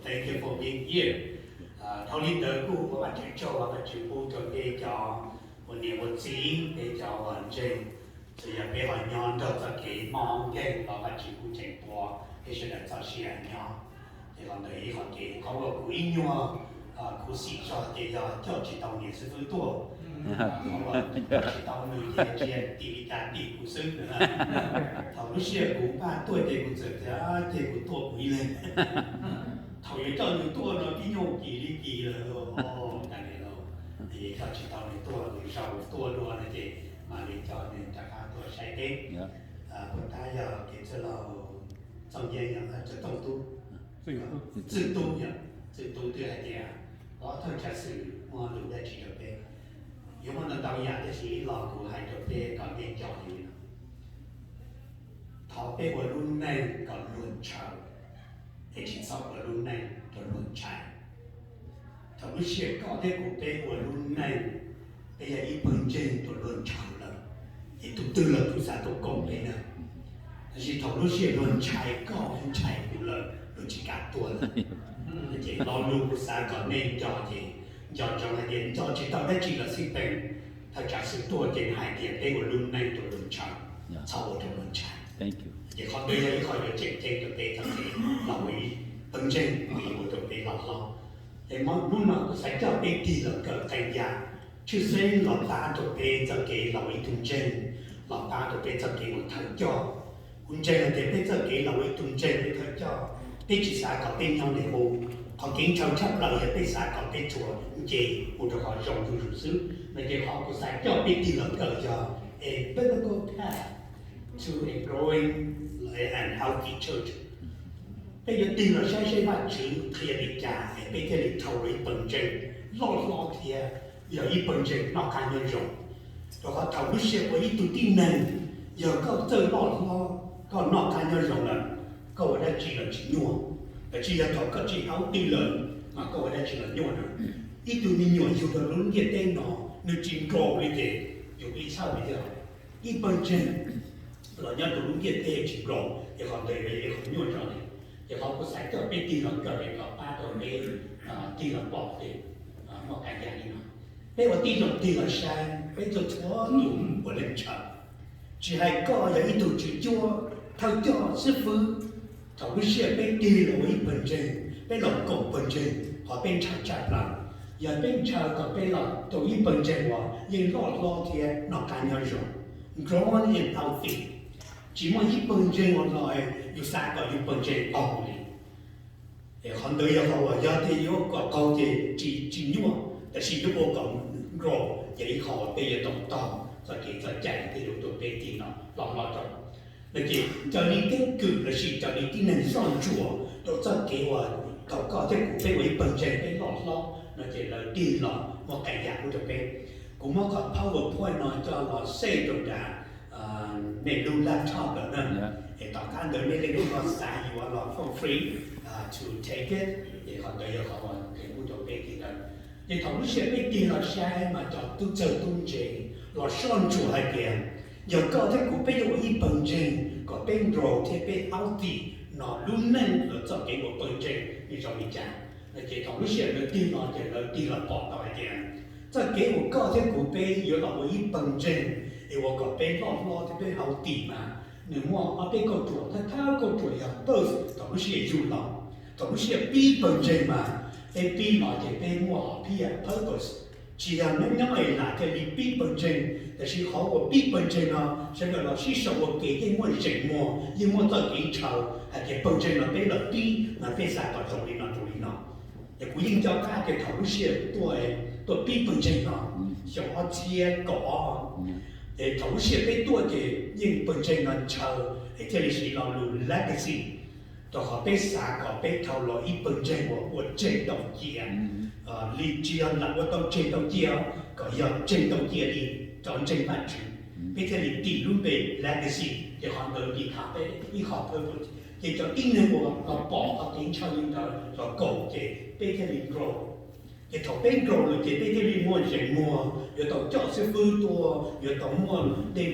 Thank you for being here. Dhau li ntawd kuj ua Vajtswv tsaug, Vajtswv pub rau peb cov ua niam ua txiv, peb cov uas ntseeg, txawm yog peb ho nyob nrog txoj kev mob nkeeg los Vajtswv kuj tseem pub peb sawv daws txoj sia nyob. Ces los ntawm ib qhov kev qhov uas kuv ib nyuag khuv xim zog ces yog coj tsis tau niam xib fwb tuaj. Tsis tau nws ces tsis tim li cas tim kuv xwb. Thaum lub sij hawm kuv npaj tuaj ces kuv txawm tias ces kuv tuaj kuv ib leeg. Thaum yuav coj nws tuaj no tib nyuag kis li kis lawm, tas li lawm, coj tsis tau nws tuaj, nws zaum tuaj dua no ces mam li coj nws rov qab tuaj saib teb. Puas tab yog kev txwj laug Txooj Yeeb, Txooj Tub, Txwj Tub yog, Txwj Tub twb hais tias ob thawj tsav xwm muaj lus dab tsi rau peb. Yuav muaj ntau ntau yam tab sis ib lo kuv hais rau peb kom peb nco li no: thov peb ua lub neej kom luag ntshaw, es tsis txhob ua lub neej rau luag ntshai. Thaum lub sij hawm koj thiab kuv peb ua lub neej, peb yog ib pawg ntseeg rau luag ntshaw lawm, ces tus twg los kuj xav tuaj koom peb na. Tab sis thaum lub sij hawm luag ntshai koj thiab ntshai kuv lawm, luag tsis kam tuaj lawm. Ces lo lus kuv xav kom nej nco ces nco ntsoov hais tias nco tsis tau dab tsi los xij peem, thawj tsav xwm tuaj ces hais tias peb ua lub neej rau luag ntshaw, txhob ua rau luag ntshai. Ces qhov ntawd yog ib qho yuav tseem ceeb rau peb txoj kev los ua ib pawg ntseeg, ua ib ua rau peb loj hlob. Ces hnub no kuv xav coj peb tig los kawm qee yam tshwj xeeb los pab rau peb txoj kev los ua ib tug ntseeg, los pab rau peb txoj kev ua thawj coj. Kuv ntseeg hais tias peb txoj kev los ua ib tug ntseeg, peb thawj coj, peb tsis xav kom peb nyob ntev mus. Qhov kev ntshaw tshaj plaws yog peb xav kom peb tsuas nce mus rau qhov zoo zuj zus xwb. No ces qhov kuv xav coj peb tig los kawm yog a biblical path to a growing and healthy church. Peb yuav tig los saib seb Vajtswv qhia li cas es peb thiaj li dhau los ib pawg ntseeg loj hlob thiab yog ib pawg ntseeg noj qab nyob zoo. Rau qhov thaum lub sij hawm ua ib tug tib neeg, yog koj txawj loj hlob, koj noj qab nyob zoo lawm, koj ua dab tsi los tsis nyuaj. Tab sis yog thaum koj tsis healthy lawm, mas koj ua dab tsi los nyuaj na. Ib tug me nyuam yug rau lub ntiaj teb no, nws tsis grow li ces yus ib txhawj li thiab. Ib pawg ntseeg los nyob rau lub ntiaj teb tsis grow, ces qhov ntawd yog ib qho nyuaj zog li. Ces qhov kuv xav coj peb tig los kawm es kom pab tau peb tig los pom ces muaj qee yam li no. Peb ua tib zoo tig los saib peb txhua txhua tus ua neej ntshaw, tsis hais koj yog ib tug tswv cuab, thawj coj, xib fwb, thaum lub sij hawm peb tig los ua ib pawg ntseeg, peb los koom pawg ntseeg, qhov peb ntshaw tshaj plaws yog peb ntshaw kom peb los rau ib pawg ntseeg uas yeej loj hlob thiab noj qab nyob zoo, grown and healthy. Tsis muaj ib pawg ntseeg uas los yus xav kom yus pawg ntseeg qaug li. Qhov ntawd yog qhov uas yog tias yuav kom qaug ces tsis tsis nyuaj, tab sis yuav ua kom grow ces ib qho uas peb yuav tau taug txoj kev txoj cai thiaj yuav tuaj peb tig los loj hlob rau. No ces raws li keeb kwm lossis raws li tib neeg soj ntsuam rau txoj kev uas thaum koj thiab kuv peb ua ib pawg ntseeg peb loj hlob no ces lawv tig los muaj qee yam ua rau peb. Kuv muab qhov PowerPoint no coj los save rau nram nej lub laptop lawm na. Es tom qab ntawd nej leej twg ho xav yuav los feel free to take it. Es qhov ntawd yog qhov uas peb pub rau peb tig ntawd. Ces thaum lub sij hawm peb tig los saib mas cov tub txawg tub ntse los soj ntsuam hais tias yog koj thiab kuv peb yuav ua ib pawg ntseeg kom peb grow thiab peb healthy no lub neej los txoj kev ua pawg ntseeg nws zoo li cas. No ces thaum lub sij hawm lawv tig los ces lawv tig los pom tau hais tias txoj kev uas koj thiab kuv peb yuav los ua ib pawg ntseeg es ua kom peb loj hlob thiab peb healthy mas nws muaj ob peb kauj ruam, thawj thawj kauj ruam yog both thaum lub sij hawm yug los, thaum lub sij hawm pib pawg ntseeg mas peb pib los ces peb muaj hom phiaj purpose. Tsis yog nyob nyob es lam thiaj li pib pawg ntseeg, tab sis qhov uas pib pawg ntseeg no sawv daws los sib sau ua ke yeej muaj zeem muag, yeej muaj txoj kev ntshaw hais tias pawg ntseeg no peb los pib mas peb xav kom zoo li no zoo li no. Es kuv yeej nco qab tias thaum lub sij hawm tuaj, tuaj pib pawg ntseeg no xyoo ob txhiab kaum ob, es thaum lub sij hawm peb tuaj ces yeej pawg ntseeg no ntshaw es thiaj li siv lo lus legacy, rau qhov peb xav kom peb dhau los ib pawg ntseeg uas ua tseg tau cia li, tsis yog lam ua tau tseg tau cia, kom yog tseg tau cia li rau ntseeg Vajtswv, peb thiaj li tis lub npe legacy. Ces qhov ntawd li tham peb ib qho purpose, ces cov tib neeg uas los pom qhov kev ntshaw li ntawd los koom ces peb thiaj li grow. Ces thaum peb grow lawm ces peb thiaj li muaj zeem muag, yuav tau coj xib fwb tuaj, yuav tau muaj tej,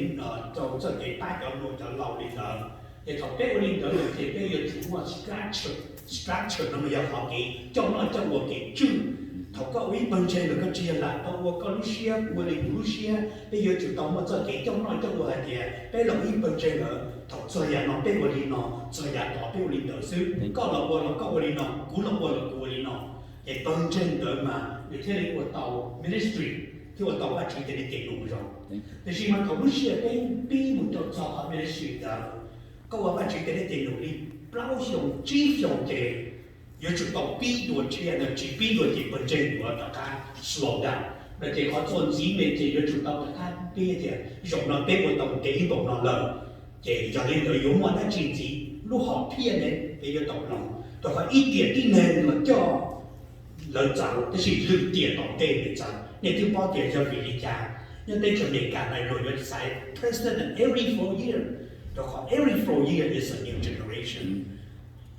tau txoj kev pab cov hluas cov laus li ntawd. Ces thaum peb ua li ntawd lawm ces peb yuav tsum muaj structure, Structure no mas yog qhov kev coj noj coj ua kev tswj. Thaum koj ua ib pawg ntseeg los koj tsis yog lam tau ua koj lub siab ua li kuv lub siab, peb yuav tsum tau muaj txoj kev coj noj coj ua hais tias peb los ua ib pawg ntseeg lawm, thaum txog yam no peb ua li no, txog yam tod peb ua li ntawd xwb, koj los ua los koj ua li no, kuv los ua los kuv ua li no. Ces pawg ntseeg ntawd mas nws thiaj li ua tau ministry, thiaj ua tau Vajtswv tej li tej num zoo. Tiam sis mas thaum lub sij hawm peb pib mus rau txog qhov ministry ntawd, koj ua Vajtswv tej li tej num li plaub xyoo tsib xyoo ces yuav tsum tau pib dua thiab, tsis pib dua ces pawg ntseeg yuav rov qab slow down. No ces qhov txuas ntxiv me ces yuav tsum tau rov qab pib tias zaum no peb ua tau ntev npaum no lawm, ces yog li ntawd yuav muaj dab tsi ntxiv, lub hom phiaj ne peb yuav tau mloog, rau qhov ib tiam tib neeg los coj lawv txawv, tab sis lwm tiam tom ntej nws txawv. Nej twb paub tias yog vim li cas nyob teb chaws Amelikas lawv luag yuav xaiv president every four year, rau qhov every four year is a new generation.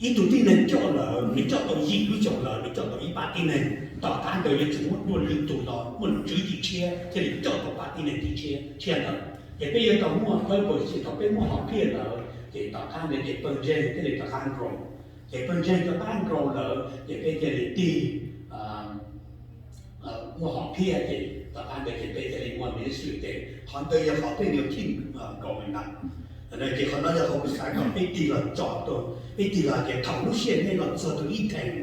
Ib tug tib neeg coj lawm, nws coj tau yim lub xyoo lawm, nws coj tau ib pab tib neeg, tom qab ntawd yuav tsum muaj dua lwm tus los muaj tswv yim tshiab thiaj li coj tau pab tib neeg thib tshiab tshiab ntawd. Ces peb yuav tau muaj purpose, ces thaum peb muaj hom phiaj lawm ces tom qab ntawd ces pawg ntseeg thiaj li rov qab nroo. Ces pawg ntseeg rov qab nroo lawm ces peb thiaj li tig muaj hom phiaj ces tom qab ntawd ces peb thiaj li muaj ministry ces qhov ntawd yog qhov peb yuav keep going na. Ces qhov no yog qhov kuv xav kom peb tig los tso tuaj, peb tig los tias thaum lub sij hawm nej los txog tus ib theem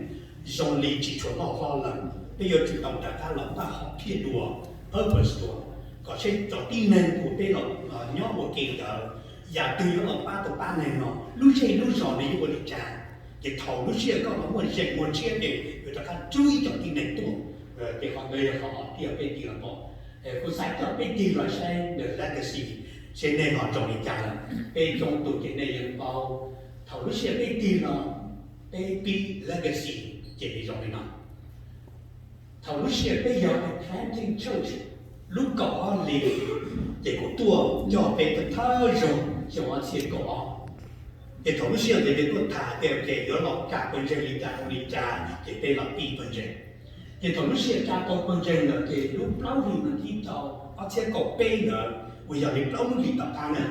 zoo li tsis tshua loj hlob lawm, peb yuav tsum tau rov qab los npaj hom phiaj dua, purpose dua, kom seb cov tib neeg uas peb los nyob ua ke ntawd, yam twg yuav los pab tau pab neeg no, lub zej lub zos nws yuav ua li cas. Ces thaum lub sij hawm koj los muaj zeem muaj tshiab ces yuav rov qab rub ib cov tib neeg tuaj. Ces qhov ntawd yog qhov hom phiaj peb tig los pom. Kuv xav coj peb tig los saib the legacy, seb nej ho zoo li cas lawm. Peb coob tus ces nej yeej paub, thaum lub sij hawm peb tig los, peb pib legacy ces nws zoo li no. Thaum lub sij hawm peb yog planting church lub kaum ob hlis, ces kuv tuaj coj peb thawj zaug xyoo ob txhiab kaum ob. Ces thaum lub sij hawm ntawd ces tuaj tham tias ces yuav los kam pawg ntseeg li cas ua li cas ces peb los pib pawg ntseeg. Ces thaum lub sij hawm tsa tau pawg ntseeg lawm ces lub plaub hlis no thib rau ob txhiab kaum peb ntawd uas yog li plaub lub hlis tom qab na,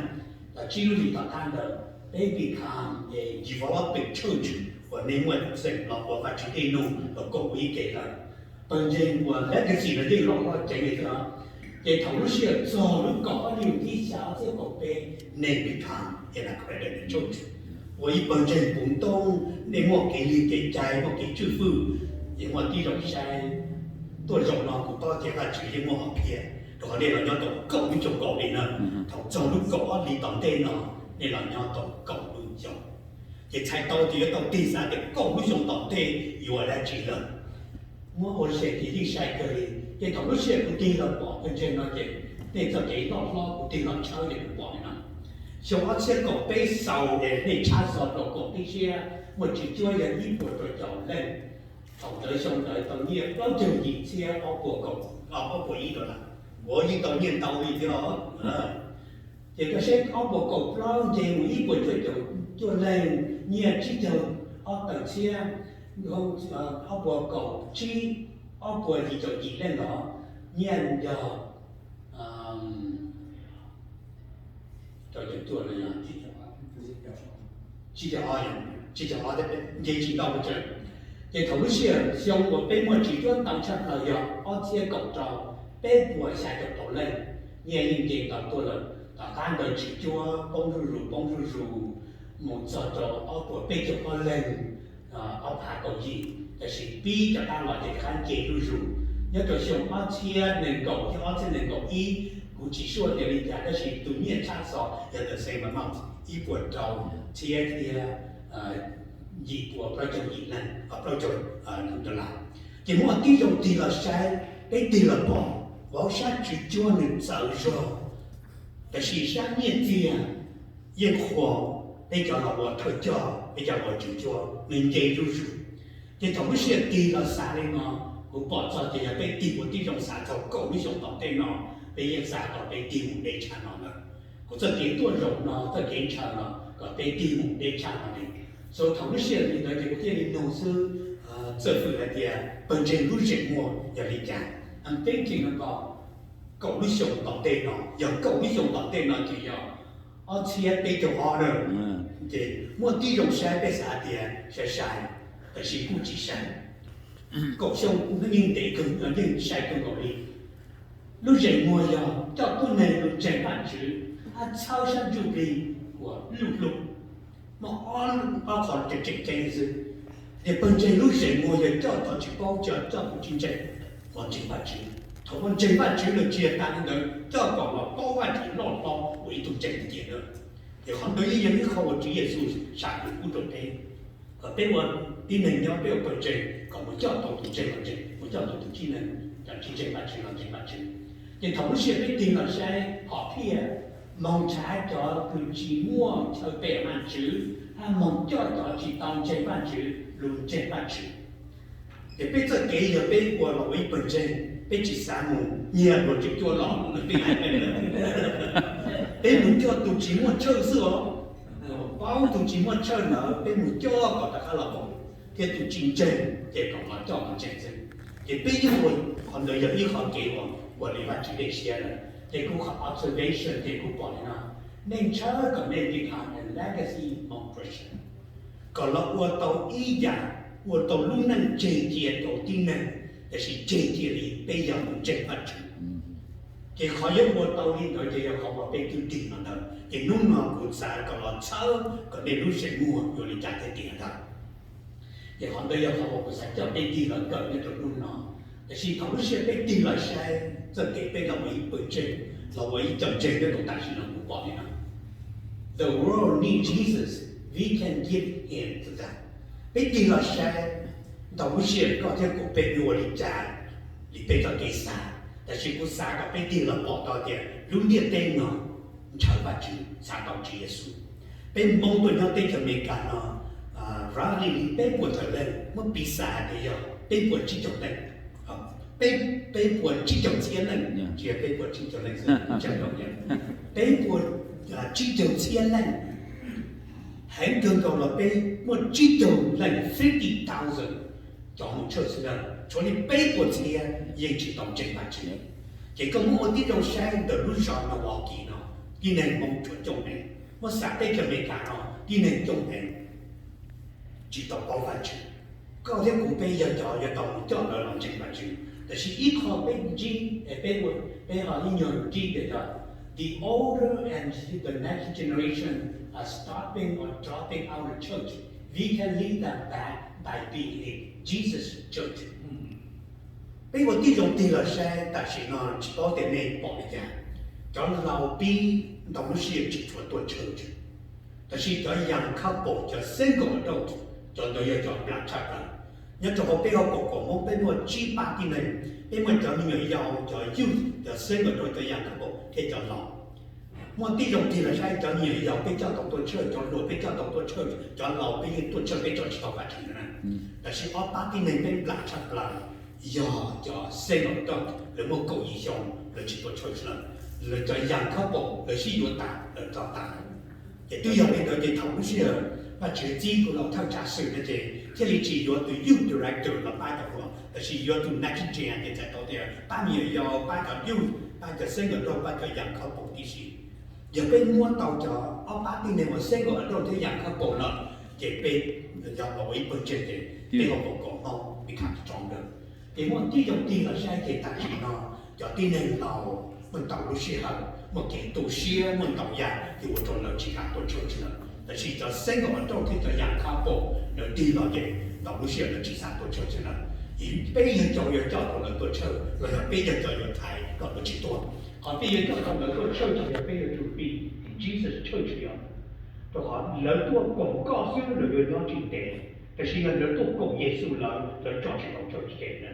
los tsib lub hlis tom qab ntawd, peb become a developing church uas nej muaj xeem los ua Vajtswv tej num los koom ua ib ke lawm. Pawg ntseeg uas legacy no yeej loj hlob ceev li thiab. Ces thaum lub sij hawm txog lub kaum ob hlis thib xya ob txhiab kaum peb, nej become an accredited church, ua ib pawg ntseeg puv ntooj, nej muaj kev lig kev cai, muaj kev tswj fwj, ces muaj tib zoo saib. Tuaj zaum no kuv paub tias Vajtswv yeej muaj hom phiaj, rau qhov nej los nyob tau kaum lub xyoo kaum hli na. Thaum txog lub kaum ob hlis tom ntej no, nej los nyob tau kaum lub xyoo. Ces txhais tau tias yuav tau tig xav tias kaum lub xyoo tom ntej yuav ua dab tsi lawm. Muab ua se ces yeej sai kawg li. Ces thaum lub sij hawm kuv tig los pom pawg ntseeg no ces nej txoj kev loj hlob kuv tig los tshawb ces kuv pom li no. Xyoo ob txhiab kaum peb xaus es nej tshab xov rau koom tib siab muaj tswv cuab yog ib puas rau caum leej. Thaum ntawd xyoo ntawd tau nyiaj plaub caug yim txhiab ob puas kaum, ob puas ib dollar. Ua yeej tau nyiaj ntau li thiab os. Ces koj saib ob puas kaum plaub nce mus ib puas cuaj caum cuaj leej, nyiaj tsib caug ob tawm txhiab, ob puas kaum tsib, ob puas yim caum yim leej los nyiaj yog rau caum cuaj no yog tsib caug ob, tsib caug ob, nce tsis ntau pes tsawg. Ces thaum lub sij hawm xyoo uas peb muaj tswv cuab ntau tshaj plaws yog ob txhiab kaum rau, peb puas xya caum rau leej, nyiaj yeej nce ntau tuaj lawm. Tom qab ntawd tswv cuab poob zuj zus poob zuj zus mus txog rau ob puas peb caug ob leeg, ob phav kaum yim, tab sis pib rov qab los ces rov qab nce zuj zus. Nyob rau xyoo ob txhiab nees nkaum thiab ob txhiab nees nkaum ib, kuv tsis sure tias li cas tab sis tus nyiaj tshab xov yog the same amount, ib puas rau txhiab thiab yim puas plaub caug yim leej, plaub caug dollar. Ces muaj tib zoo tig los saib, peb tig los pom, vauv, sab tswv cuab nws txawv zog, tab sis sab nyiaj txiag yeej qhuas peb cov los ua thawj coj, peb cov los ua tswv cuab, nws nce zuj zus. Ces thaum lub sij hawm tig los xav li no, kuv pom txog ces yog peb tig ua tib zoo xav txog kaum lub xyoo tom ntej no, peb yeej xav kom peb tig mus deb tshaj no lawm. Kuv txoj kev tuaj zaum no, txoj kev ntshaw no kom peb tig mus deb tshaj no li. So thaum lub sij hawm li ntawd ces kuv thiaj li nug xwb, txawj fwm hais tias pawg ntseeg lub zeem muag yog li cas. I'm thinking about kaum lub xyoo tom ntej no, yog kaum lub xyoo tom ntej no ces yog ob txhiab peb caug ob na. Ces muaj tib zoo saib peb xav tias sai sai, Tab sis kuj tsis sai. Kaum xyoo yeej ntev kawg, yeej sai kawg nkaus li. Lub zeem muag yog coj tuab neeg los ntseeg Vajtswv, hab txhawb sab ntsuj plig uas luj lug. Muaj ob, ob qho tseem ceeb xwb. Yog pawg ntseeg lub zeem muag yog coj cov tsis paub, coj tus tsis ntseeg los ntseeg Vajtswv. Thaum koj ntseeg Vajtswv lawm tsis yog tas li ntawd, coj kom los paub Vajtswv loj hlob ua ib tug ntseeg tiag tiag lawm. Ces qhov ntawd yeej yog ib qho uas Tswv Yexus sam lus pub rau peb. Peb ua tib neeg nyob peb ua pawg ntseeg kom mus coj tau tus ntseeg los ntseeg, mus coj tau tus tsis ntseeg, cov tsis ntseeg Vajtswv los ntseeg Vajtswv. Ces thaum lub sij hawm peb tig los saib hom phiaj, moog nrhav cov kws tsis muaj chaw pe Vajtswv, hab moog coj cov tsis tau ntseeg Vajtswv lug ntseeg Vajtswv. Ces peb txoj kev yog peb ua los ua ib pawg ntseeg, peb tsis xav mus nyiag luag tseem cua los, peb mus coj tus tsis muaj church xwb os. Paub tus tsis muaj church ntawd peb mus coj kom rov qab los paub, thiab tus tsis ntseeg ces kom los coj los ntseeg xwb. Ces peb yeej ua qhov ntawd yog ib qho kev ua, ua li Vajtswv dej siab lawm. Ces kuv qhov observation ces kuv pom li no, neej tshawb kom nej become a legacy of Christian, kom los ua tau ib yam, ua tau lub neej tseg cia rau tib neeg, tab sis tseg cia li peb yog tus ntseeg Vajtswv. Ces qhov yuav ua tau li ntawd ces yog qhov uas peb twb dig los ntawd. Ces hnub no kuv xav kom los txhawb kom nej lub zeem muag yuav li cas thiab tiag ntag. Ces qhov ntawd yog qhov uas kuv xav coj peb dig los kawm nyob rau hnub no. Tab sis thaum lub sij hawm peb tig los saib txoj kev peb los ua ib pawg ntseeg, los ua ib cov ntseeg nyob rau tam sim no kuv pom li no, the world need Jesus, we can give him to them. Peb tig los saib, ntau lub sij hawm koj thiab kuv peb yuav ua li cas li peb txoj kev xav. Tab sis kuv xav kom peb tig los pom tau tias lub ntiaj teb no ntshaw Vajtswv, xav tau Tswv Yexus. Peb Hmoob tuaj nyob teb chaws Amelikas no, roughly li peb puas tawm leej, muab piv xav hais tias yog peb puas tsib caug leej, peb, peb puas tsib caug txhiab leej, tsis yog peb puas tsib caug leej xwb, peb puas tsib caug txhiab leej. Heev kawg nkaus los peb muaj tsib caug leej, fifty thousand, cov mus church xwb na, tshuav li peb puas txhiab yeej tsis tau ntseeg Vajtswv. Ces koj muab ua tib zoo saib ntawm lub zos Milwaukee no, tib neeg Hmoob tshuav coob heev, muab xav teb chaws Amelikas no tib neeg coob heev tsis tau paub Vajtswv. Koj thiab kuv peb yog cov yuav tau mus coj lawv los ntseeg Vajtswv. Tab sis ib qho peb ntsib, peb, peb ho ib nyuag ntsib tias yog the older and the next generation are stopping or dropping out of church, we can lead them back by being a Jesus church. Peb ua tib zoo tig los saib tam sim no tsis paub tias nej pom li cas. Cov laus pib ntau lub sij hawm tsis tshua tuaj church, tab sis cov young couple, cov single adult, cov ntawd yog cov nplam tshaj plaws. Nyob rau hauv peb hauv paus kom Hmoob peb muaj tsib pab tib neeg, peb muaj cov me nyuam yaus, cov youth, cov single adult, cov young couple thiab cov laus. Muaj tib zoo tig los saib cov me nyuam yaus peb coj tau tuaj church, cov hluas peb coj tau tuaj church, cov laus peb yeej tuaj church peb tso tsis tau Vajtswv na. Tab sis ob pab tib neeg peb nplam tshaj plaws yog cov single adult, lawv muaj kaum yim xyoo lawv tsis tuaj church lawm. Lawv cov young couple lawv sib yuav tas lawm, rov tas lawm. Ces twb yog li ntawd ces thaum lub sij hawm Vajtswv txib kuv los thawj tsav xwm no ces thiaj li tsis yuav tus youth director los pab cov hluas, tab sis yuav tus next gen ces txhais tau tias pab me nyuam yaus, pab cov youth, pab cov single adult, pab cov young couple tib si. Yog peb muab tau cov ob pab tib neeg uas single adult thiab young couple lawm, ces peb yog los ua ib pawg ntseeg ces peb hauv paus kom Hmoob become stronger. Ces muaj tib zoo tig los saib ces tam sim no cov tib neeg laus muaj ntau lub sij hawm muaj kev tu siab, muaj ntau yam ces ua rau lawv tsis kam tuaj church lawm. Tab sis cov single adult thiab cov young couple lawv tig los ces ntau lub sij hawm lawv tsis xav tuaj church lawm. Ces peb yog cov yuav coj tau lawv tuaj church los yog peb yog cov yuav thaiv kom lawv tsis tuaj? Qhov peb yuav coj tau lawv tuaj church yog peb yuav tsum be the Jesus church yog, rau qhov lawv tuaj koom koj xwb lawv yuav nyob tsis ntev, tab sis yog lawv tuaj koom Yexus lawm lawv tso tsis tau church kev na.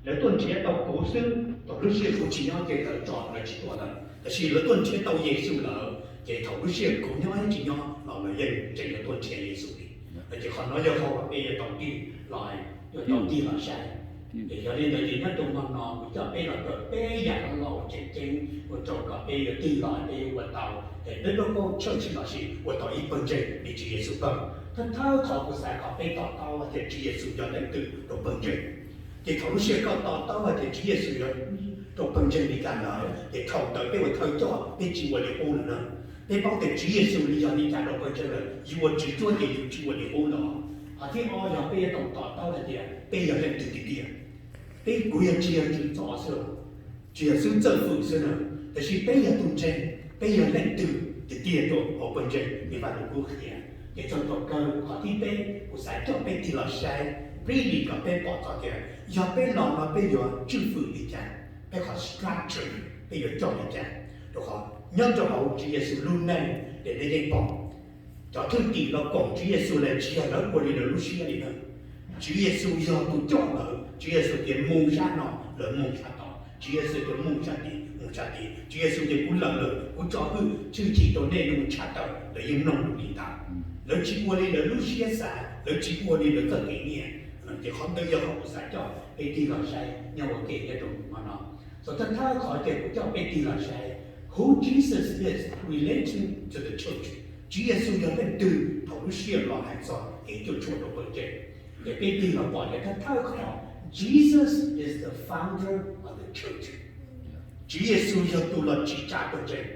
Lawv tuaj nrhiav tau kuv xwb, thaum lub sij hawm kuv tsis nyob ces lawv tso lawv tsis tuaj lawm. Tab sis lawv tuaj nrhiav tau Yexus lawm ces thaum lub sij hawm kuv nyob tsis nyob los lawv yeej tseem yuav tuaj nrhiav Yexus li. Ces qhov no yog qhov uas peb yuav tau tig los, yuav tau tig los saib. Ces yog li ntawd ces nyob rau hmo no kuv coj peb los kawm peb yam loj loj uas tseem ceeb ua rau kom peb yuav tig los peb yuav ua tau, es peb lub koob church los sis ua tau ib pawg ntseeg li Tswv Yexus pawg. Thawj thawj qhov kuv xav kom peb to taub hais tias Tswv Yexus yog leej twg rau pawg ntseeg. Ces thaum lub sij hawm koj to taub hais tias Tswv Yexus yog rau pawg ntseeg li cas lawm, ces thaum ntawd peb ua thawj coj peb tsis ua li qub lawm na. Peb paub tias Tswv Yexus nws yog li cas rau pawg ntseeg lawm, yus ua tswv cuab ces yus tsis ua li qub lawm. Qhov thib ob yog peb yuav tau to taub hais tias peb yog leej twg tiag tiag. Peb, kuv yog tsis yog tswv txo xwb, tsis yog xib hwb txawj fwm xwb na, tab sis peb yog tus ntseeg, peb yog leej twg tiag tiag rau hauv pawg ntseeg li Vaj Lug Kub qhia. Ces txog thaum kawg qhov thib peb kuv xav coj peb tig los saib, really kom peb pom txog tias yog peb los no peb yuav tswj fwm li cas, peb qhov structure peb yuav coj li cas. Rau qhov nyob rau hauv Tswv Yexus lub neej ces nej yeej pom cov thwj tim los koom Tswv Yexus lawm tsis yog lawv ua li lawv lub siab li na. Tswv Yexus yog tus coj lawv, Tswv Yexus tias mus sab no lawv mus sab tod, Tswv Yexus tias mus sab tid mus sab tid, Tswv Yexus tias kuv lawm lawm kuv tso hwj tshwj chim rau nej, nej mus tshaj tawm lawv yeej mloog lus li ntawd. Lawv tsis ua li lawv lub siab xav, lawv tsis ua li lawv txoj kev nyiam. Ces qhov ntawd yog qhov kuv xav coj peb tig los saib nyob ua ke nyob rau hmo no. Txog thawj thawj qhov ces kuv coj peb tig los saib who Jesus is relating to the church. Tswv Yexus yog leej twg thaum lub sij hawm los hais txog kev cuam tshuam rau pawg ntseeg. Ces peb tig los pom tias thawj thawj qhov, Jesus is the founder of the church. Tswv Yexus yog tus los tsim tsa pawg ntseeg.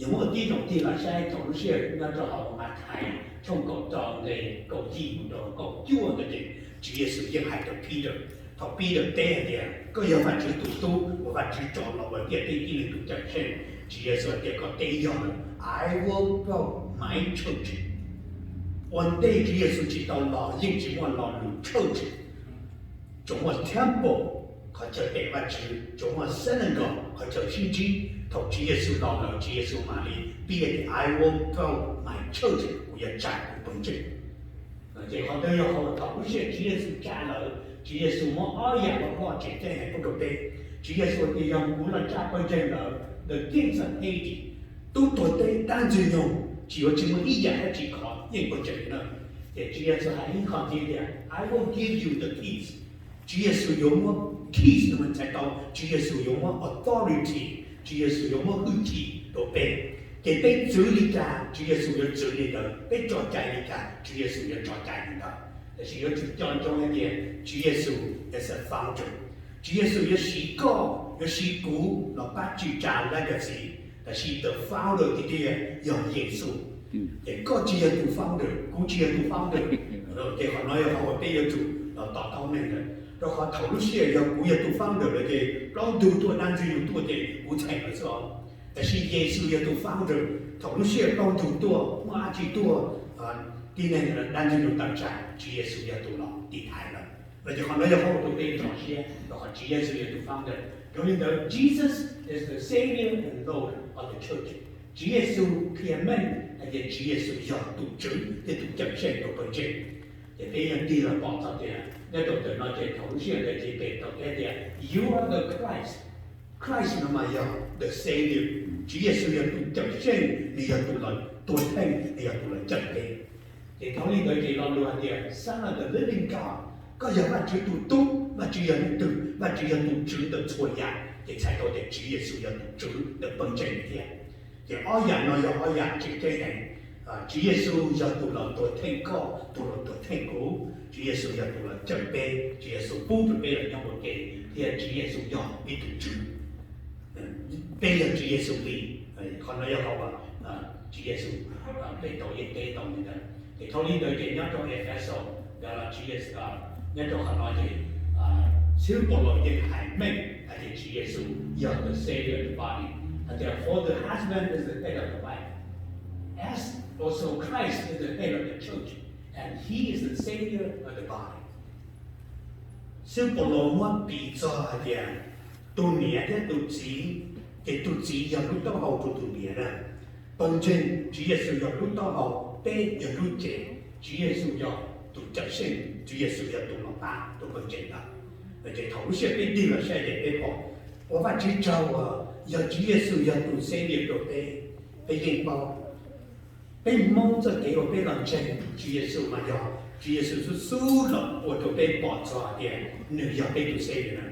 Yog muaj tib zoo tig los saib thaum lub sij hawm nyob rau hauv Mathais tshooj kaum rau nqe kaum yim mus rau kaum cuaj ntawd ces Tswv Yexus yeej hais rau Peter, thaum Peter teb hais tias koj yog Vajtswv tus tub uas Vajtswv tso los ua tiaj teb ib leeg tus cawm seej, Tswv Yexus hais tias koj teb yog lawm, I will build my church. Ua ntej Tswv Yexus tsis tau los yeej tsis muaj lo lus church, tsuas muaj temple, qhov chaw pem Vajtswv, tsuas muaj synagogue, qhov chaw sib ntsib. Thaum Tswv Yexus los lawm Tswv Yexus mam li piav tias I will build my church, kuv yuav tsa kuv pawg ntseeg. Ces qhov ntawd yog qhov uas thaum lub sij hawm Tswv Yexus tsa lawm Tswv Yexus muab ob yam los loj tseem ceeb hais pub rau peb. Tswv Yexus tias yog kuv los tsa pawg ntseeg lawm, the gates of Hades, tub tuag teb dab ntxwg nyoog tsis yuav tsis muaj ib yam dab tsi khov yeej pawg ntseeg na. Ces Tswv Yexus hais ib qho ntxiv tias I will give you the keys. Tswv Yexus yuav muab keys no mas txhais tau Tswv Yexus yuav muab authority, Tswv Yexus yuav muab hwj chim rau peb. Ces peb txwv li cas Tswv Yexus yuav txwv li ntawd, peb tso cai li cas Tswv Yexus yuav tso cai li ntawd. Tab sis yuav tsum nco ntsoov hais tias Tswv Yexus is a founder. Tswv Yexus yuav siv koj, yuav siv kuv los pab tsim tsa legacy, tab sis the founder tiag tiag yog Yexus. Ces koj tsis yog tus founder, kuv tsis yog tus founder. Ces qhov no yog qhov uas peb yuav tsum los to taub meej lawm, rau qhov thaum lub sij hawm yog kuv yog tus founder lawm ces plaub ntug tuaj dab ntxwg nyoog tuaj ces kuv txheem lawv xwb os. Tab sis Yexus yog tus founder, thaum lub sij hawm plaub ntug tuaj, muaj dab tsi tuaj, tib neeg dab ntxwg nyoog tawm tsam Tswv Yexus yog tus los tiv thaiv lawm. Los ces qhov no yog qhov uas tus peb txaus siab rau qhov Tswv Yexus yog tus founder. Yog li ntawd, Jesus is the Savior and Lord of the church. Tswv Yexus qhia meej hais tias Tswv Yexus yog tus tswv thiab tus cawm seej rau pawg ntseeg. Ces peb yeej tig los pom txog tias nyob rau ntawm no ces thaum lub sij hawm ntawd ces Petus teb tias you are the Christ. Christ no mas yog the Savior, Tswv Yexus yog tus cawm seej, nws yog tus los tuag theej, nws yog tus los cawm peb. Ces thaum li ntawd ces lo lus hais tias Son of the living God, koj yog Vajtswv tus tub, Vajtswv yog leej twg? Vajtswv yog tus tswv ntawm txhua yam, ces txhais tau tias Tswv Yexus yog tus tswv ntawm pawg ntseeg thiab. Ces ob yam no yog ob yam tseem ceeb heev. Tswv Yexus yog tus los tuag theej koj, tus los tuag theej kuv, Tswv Yexus yog tus los cawm peb, Tswv Yexus pub rau peb los nyob ua ke, thiab Tswv Yexus yog peb tus tswv. Peb yog Tswv Yexus li. Qhov no yog qhov uas Tswv Yexus, Petus yeej teb tau li ntawd. Ces thaum li ntawd ces nyob rau Efexus, Galatia, nyob rau qhov no ces xib hwb Paulus yeej hais meej hais tias Tswv Yexus yog the Savior of the body, hais tias for the husband is the head of the wife, as also Christ is the head of the church, and he is the Savior of the body. Xib hwb Paulus muab piv txog hais tias tus niam thiab tus txiv, ces tus txiv yog lub taub hau rau tus niam na. Pawg ntseeg, Tswv Yexus yog lub taub hau, peb yog lub cev, Tswv Yexus yog tus cawm seej, Tswv Yexus yog tus los pab rau pawg ntseeg ntawd. Ces thaum lub sij hawm peb tig los saib ces peb pom ua Vajtswv tsaug uas yog Tswv Yexus yog tus Savior rau peb, peb yeej paub. Peb Hmoob txoj kev uas peb los ntseeg Tswv Yexus mas yog Tswv Yexus xub xub los ua rau peb pom txog hais tias nws yog peb tus Savior na.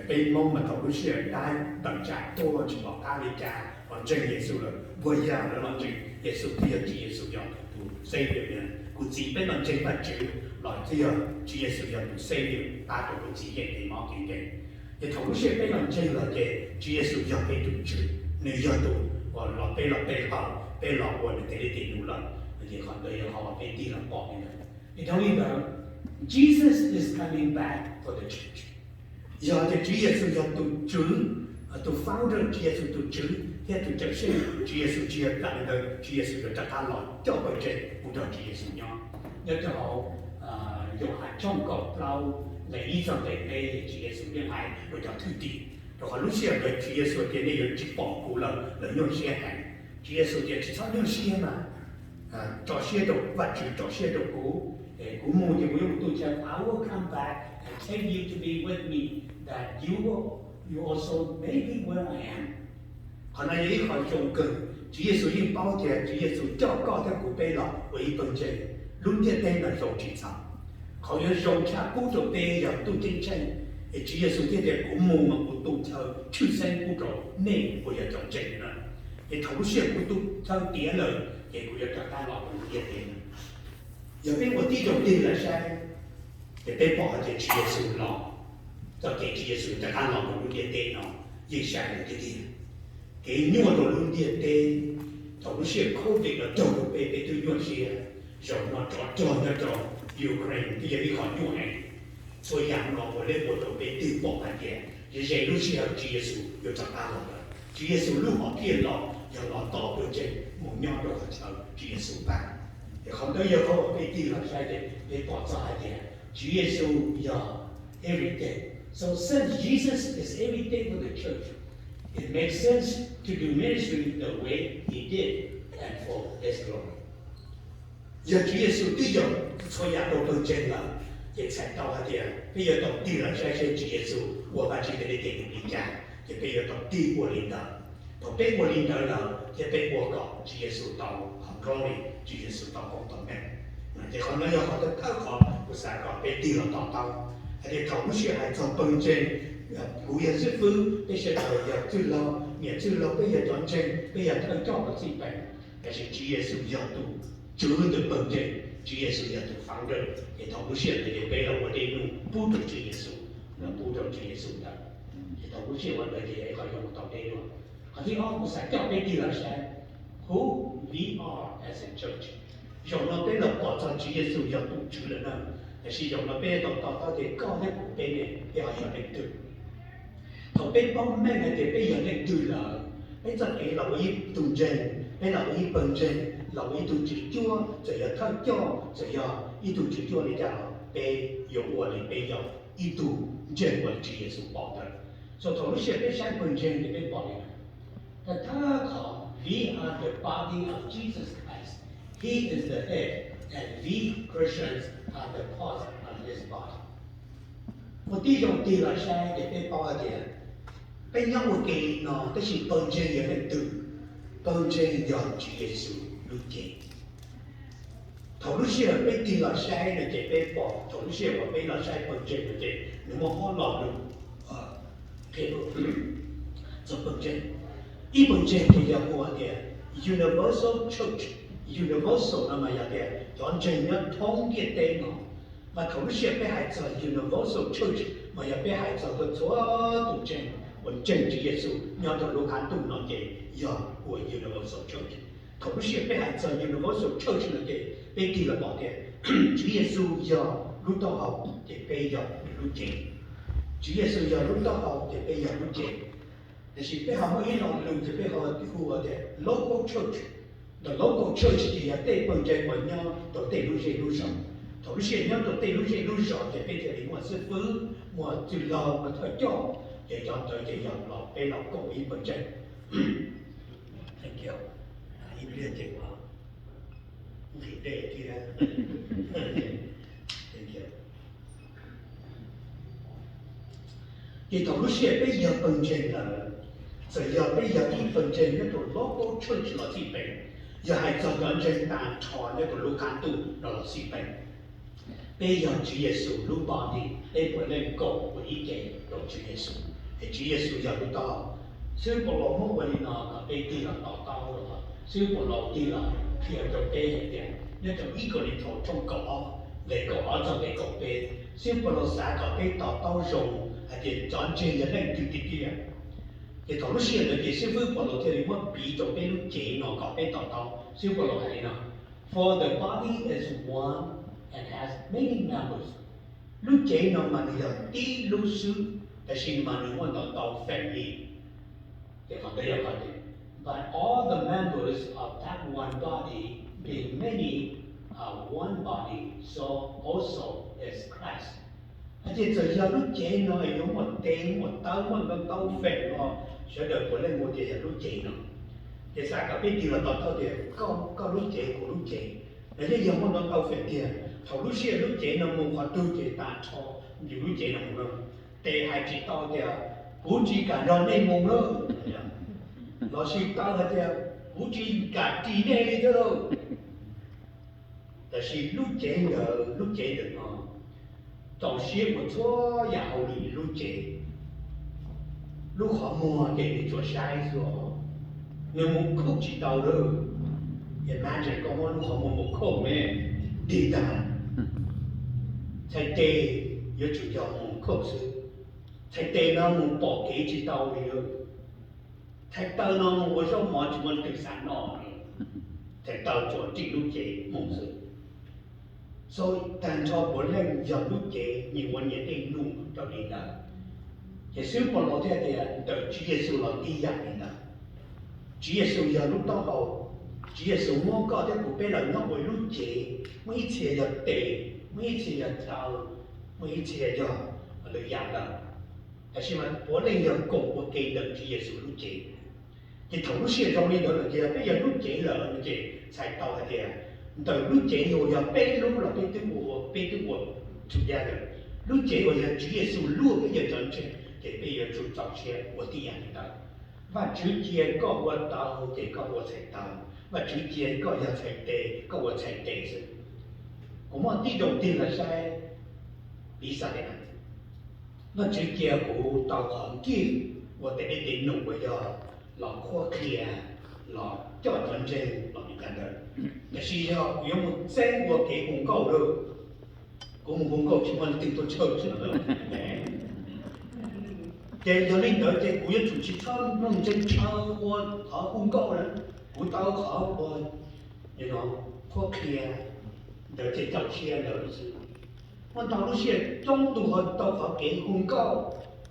Peb Hmoob mas thaum lub sij hawm dab ntawm tsam tuaj tsis pom qab li cas los ntseeg Yexus lawm, puas yog lawv los ntseeg Yexus twb yog Tswv Yexus yog tus Savior na. Kuv txiv peb los ntseeg Vajtswv los twb yog Tswv Yexus yog tus Savior pab rau kuv txiv yeej kev mob kev nkeeg. Ces thaum lub sij hawm peb los ntseeg lawm ces Tswv Yexus yog peb tus tswv, nws yog tus uas los peb los pe hawm, peb los ua nws tes li tes lus lawm. Ces qhov ntawd yog qhov uas peb tig los pom li ntawd. Ib dhau li ntawd, Jesus is coming back for the church. Yog tias Tswv Yexus yog tus tswv, tus founder, Tswv Yexus tus tswv thiab tus cawm seej, Tswv Yexus tsis yog kam li ntawd, Tswv Yexus yuav rov qab los coj pawg ntseeg mus nrog Tswv Yexus nyob. Nyob rau hauv Yauhas tshooj kaum plaub, nqe ib txog nqe peb, Tswv Yexus yeej hais rau cov thwj tim, rau qhov lub sij hawm ntawd Tswv Yexus tias nej yuav tsis pom kuv lawm, lawv nyuaj siab heev. Tswv Yexus tias tsis txhob nyuaj siab mas, tso siab rau Vajtswv, tso siab rau kuv. Kuv mus ces kuv yuav mus tu chaw. I will come back and take you to be with me, that you will, you also may be where I am. Qhov no yog ib qho zoo kawg. Tswv Yexus yeej paub tias Tswv Yexus coj koj thiab kuv peb los ua ib pawg ntseeg, lub ntiaj teb no zoo tsis txhaum. Qhov yuav zoo tshaj pub rau peb yog ntuj ceeb tsheej, es Tswv Yexus thiaj tias kuv mus mas kuv tu chaw tshwj xeeb pub rau nej uas yog cov ntseeg na. Ces thaum lub sij hawm kuv tu chaw tiav lawm, ces kuv yuav rov qab los rau lub ntiaj teb no. Yog peb ua tib zoo tig los saib, ces peb pom hais tias Tswv Yexus los, txoj kev Tswv Yexus rov qab los rau lub ntiaj teb no yeej sai lawm tiag tiag. Kev nyuaj rau lub ntiaj teb, thaum lub sij hawm covid no raug rau peb, peb twb nyuaj siab, zaum no tsov rog nyob rau Ukraine twb yog ib qho nyuaj heev. Txhua yam no ua li ua rau peb twb pom hais tias ze ze lub sij hawm Tswv Yexus yuav rov qab los lawm. Tswv Yexus lub hom phiaj los yog los tos pawg ntseeg mus nyob rau qhov chaw Tswv Yexus pab. Ces qhov ntawd yog qhov uas peb tig los saib ces peb pom txog hais tias Tswv Yexus yog every day. So since Jesus is every day with the church, it makes sense to do ministry the way he did and for his glory. Yog Tswv Yexus twb yog txhua yam rau pawg ntseeg lawm, ces txhais tau hais tias peb yuav tau tig los saib seb Tswv Yexus ua Vajtswv tej lij tej tus li cas, ces peb yuav tau tig ua li ntawd. Thaum peb ua li ntawd lawm thiab peb ua kom Tswv Yexus tau qhov glory, Tswv Yexus tau koob tau meej. Ces qhov no yog qhov thawj thawj qhov kuv xav kom peb tig los to taub hais tias thaum lub sij hawm hais txog pawg ntseeg, kuv yog xib fwb, peb sawv daws yog txwj laug, niam txwj laug, peb yog cov ntseeg, peb yog thawj coj los txij peem. Tab sis Tswv Yexus yog tus tswv ntawm pawg ntseeg, Tswv Yexus yog tus founder. Ces thaum lub sij hawm ntawd ces peb los ua dej num pub rau Tswv Yexus, los pub rau Tswv Yexus ntawd. Ces thaum lub sij hawm ntawd ces yog ib qho zoo mus tau dej num. Qhov thib ob kuv xav coj peb tig los saib who we are as a church. Zaum no peb los pom txog Tswv Yexus yog tus tswv lawm na, tiam sis zaum no peb tau to taub tias koj thiab kuv peb ne, peb ho yog leej twg. Thaum peb paub meej hais tias peb yog leej twg lawm, peb txoj kev los ua ib tug ntseeg, peb los ua ib pawg ntseeg, los ua ib tug tswv cuab, txawm yog thawj coj, txawm yog ib tug tswv cuab li cas los peb yuav ua li peb yog ib tug ntseeg uas Tswv Yexus pom ntawd. So thaum lub sij hawm peb saib pawg ntseeg ces peb pom li no. Thawj thawj qhov, we are the body of Jesus Christ. He is the head, and we Christians are the parts of his body. Ua tib zoo tig los saib ces peb paub hais tias peb nyob ua ke li no, tab sis pawg ntseeg yog leej twg? Pawg ntseeg yog Tswv Yexus lub cev. Thaum lub sij hawm peb tig los saib no ces peb pom, thaum lub sij hawm uas peb los saib pawg ntseeg no ces nws muaj ob lo lus qhia txog pawg ntseeg. Ib pawg ntseeg ces yog hu tias universal church. Universal no mas yog tias cov ntseeg nyob thoob ntiaj teb no. Mas thaum lub sij hawm peb hais txog universal church mas yog peb hais txog txhua tus ntseeg uas ntseeg Tswv Yexus nyob rau lub qab ntuj no ces yog ua universal church. Thaum lub sij hawm peb hais txog universal church no ces peb tig los pom tias Tswv Yexus yog lub taub hau ces peb yog nws lub cev. Tswv Yexus yog lub taub hau ces peb yog lub cev. Tiam sis peb ho muaj ib lo lus ces peb ho hu ua tias local church. The local church ces yog tej pawg ntseeg uas nyob rau tej lub zej lub zos. Thaum lub sij hawm nyob rau tej lub zej lub zos ces peb thiaj li muaj xib fwb, muaj txwj laug, muaj thawj coj, ces cov ntawd ces yog los peb los koom ib pawg ntseeg. Ib pliag ces nqhis dej thiab. Ces thaum lub sij hawm peb yog pawg ntseeg lawm, txawm yog peb yog ib pawg ntseeg nyob rau local church los xij peem, yog hais txog cov ntseeg tag nrho nyob rau lub qab ntuj no los xij peem, peb yog Tswv Yexus lub body, peb puav leej koom ua ib ce rau Tswv Yexus, es Tswv Yexus yog lub taub hau. Xib hwb Paulus muab ua li no kom peb tig los to taub, xib hwb Paulus tig los qhia rau peb hais tias nyob rau ib Kauleethaus tshooj kaum ob, nqe kaum ob txog nqe kaum peb, xib hwb Paulus xav kom peb to taub zoo hais tias cov ntseeg yog leej twg tiag tiag. Ces thaum lub sij hawm ntawd ces xib hwb Paulus thiaj li muab piv rau peb lub cev no kom peb to taub. Xib hwb Paulus hais li no: For the body is one and has many members. Lub cev no mas nws yog tib lub xwb, tab sis mas nws muaj ntau ntau feem li. Ces qhov ntawd yog qhov tias, but all the members of that one body, being many, are one body, so also is Christ. Hais tias txawm yog lub cev no yuav muaj tes muaj taw muaj ntau ntau feem los sawv daws puav leej hu tias yog lub cev no. Ces xav kom peb tig los to taub tias koj lub cev kuv lub cev, los yeej yog muaj ntau ntau feem tiag. Thaum lub sij hawm lub cev no mus qhov twg ces tag nrho yus lub cev no mus no, tes hais tsis tau tias kuv tsis kam nrog nej mus lawm, lossis taw hais tias kuv tsis kam ris nej li thiab lauj. Tab sis lub cev ntawd, lub cev ntawm no rau siab ua txhua yam hauj lwm lub cev. Lub qhov muag ces nws tsuas saib xwb os, nws mus khauj tsis tau lawm. Imagine koj muab lub qhov muag mus khauj me, dig tag. Txhais tes yuav tsum yog mus khauj xwb. Txhais tes no mus pom kev tsis tau li lawm. Txhais taw no mus ua zaub mov tsis muaj leej twg xav noj li. Txhais taw tsuas ris lub cev mus xwb. So tag nrho puav leej yog lub cev nyias ua nyias tej num rau li ntawd. Ces xib hwb Paulus thiaj tias ntawm Tswv Yexus los tib yam li ntawd. Tswv Yexus yog lub taub hau. Tswv Yexus muab koj thiab kuv peb los nyob ua lub cev, muaj ib txhia yog tes, muaj ib txhia yog taw, muaj ib txhia yog lwm yam ntawd. Tab sis mas puav leej yog koom ua ke ntawm Tswv Yexus lub cev. Ces thaum lub sij hawm zoo li ntawd lawm ces peb yog lub cev lawm no ces txhais tau hais tias ntawm lub cev uas yog peb lub los peb twb ua, peb twb ua together. Lub cev uas yog Tswv Yexus luaj peb yawg cov ntseeg ces peb yuav tsum txaus siab ua tib yam li ntawd. Vajtswv cia koj ua taw ces koj ua txhais taw, Vajtswv cia koj yog txhais tes koj ua txhais tes xwb. Kuv muaj tib zoo tig los saib piv xam li no, Vajtswv cia kuv tau qhov gift ua tej dej tes num uas yog los qhuab qhia, los coj cov ntseeg los li kab ntawd. Tiam sis yog kuv yuav mus txeeb ua kev hu nkauj lawm, kuv mus hu nkauj tsis muaj leej twg tuaj tshawj tsis los. Ces yog li ntawd ces kuv yuav tsum tsis txhob mloog ntseeg tshaw ua qhov hu nkauj na, kuv tau qhov ua qhuab qhia ntawd ces txaus siab ntawd xwb. Muaj ntau lub sij hawm coob tus ho tau qhov kev hu nkauj,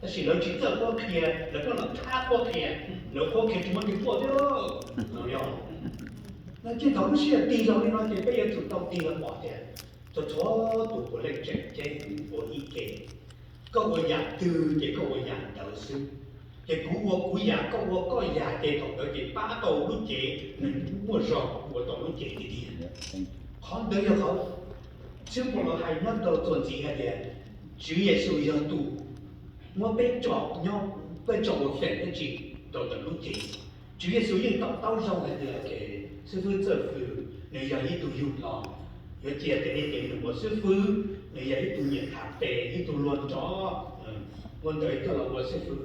tab sis lawv tsis txawj qhuab qhia, lawv pheej los thab qhuab qhia, lawv qhuab qhia tsis muaj leej twg tuaj thiab. No yog, no ces thaum lub sij hawm tig zoo li no ces peb yuav tsum tau tig los pom tias txhua txhua tus puav leej tseem ceeb ua ib ke. Koj ua yam twg ces koj ua yam ntawd xwb. Ces kuv ua kuv yam, koj ua koj yam, ces thaum ntawd ces pab tau lub cev, nws muaj zog ua tau lub cev tiag tiag. Qhov ntawd yog qhov xib hwb Paulus hais nyob rau txuas ntxiv hais tias Tswv Yexus yog tus muab peb tso nyob, peb tso ua feem dab tsi rau ntawm lub cev. Tswv Yexus yeej to taub zoo hais tias xib fwb Txawj Fwm nws yog ib tug yug hlo, yuav cia tes dej tes num ua xib fwb, nws yog ib tug nyiam tham tes, ib tug luag nrov, ua ntawd coj los ua xib fwb.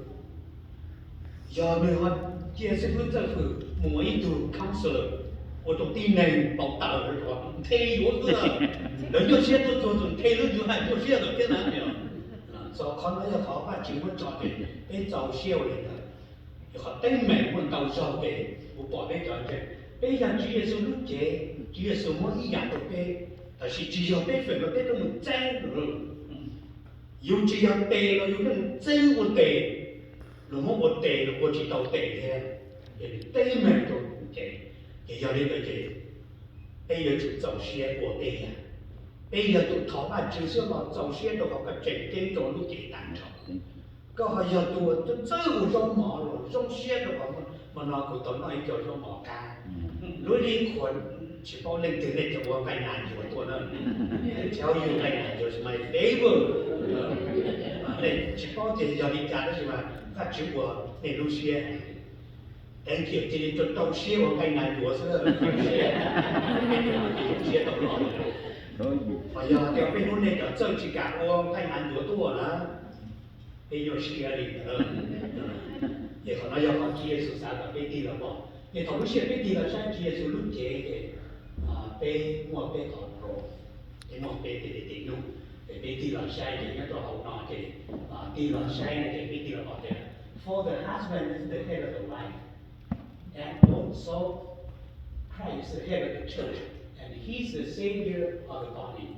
Yog nws ho cia xib fwb Txawj Fwm mus ua ib tug counselor, ua rau tib neeg npau taws, nthe yuav xwb, lawv nyuaj siab tuaj txog txog nthe lub yus hais nyuaj siab lawm thiab na. Qhov no yog qhov Vajtswv muab tso ces peb txaus siab ua li ntawd. Yog qhov teeb meem muaj ntau zaug ces kuv pom peb cov ntseeg, peb yog Tswv Yexus lub cev, Tswv Yexus muab ib yam rau peb, tab sis tsis yog peb feem los peb tuaj mus txeeb. Yus tsis yog tes los yus yeej txeeb ua tes, luag muab ua tes los ua tsis tau tes thiab, ces nws teeb meem rau ces, ces yog li ntawd ces peb yuav tsum txaus siab ua peb yam. Peb yog tus thov Vajtswv xwb los txaus siab rau qhov koj tseem ceeb rau lub cev tag nrho. Koj ho yog tus txawj ua zaub mov los zoo siab rau qhov hmo no kuv tau noj ib co zaub mov qab. Lub li qhuas, tsis paub leej twg nej cov ua nqaij nas ncuav tuaj na. Tell you nqaij nas ncuav is my favorite. Nej tsis paub ces yog li cas tab sis mas Vajtswv ua nej lub siab. Thank you, cia li rau rau siab ua nqaij nas ncuav xwb, rau siab, siab tau los. Ho yog tias peb hnub nej cov txawj tsis kam ua nqaij nas ncuav tuaj na, peb nyuaj siab li ntawd. Ces qhov no yog qhov Tswv Yexus xav kom peb tig los pom. Ces thaum lub sij hawm peb tig los saib Tswv Yexus lub cev ces peb muaj peb qhov rau, peb muaj peb tej dej tej num, ces peb tig los saib ces nyob rau hauv no ces tig los saib no ces peb tig los pom tias, for the husband is the head of the wife, and also Christ is the head of the church, and he's the savior of the body.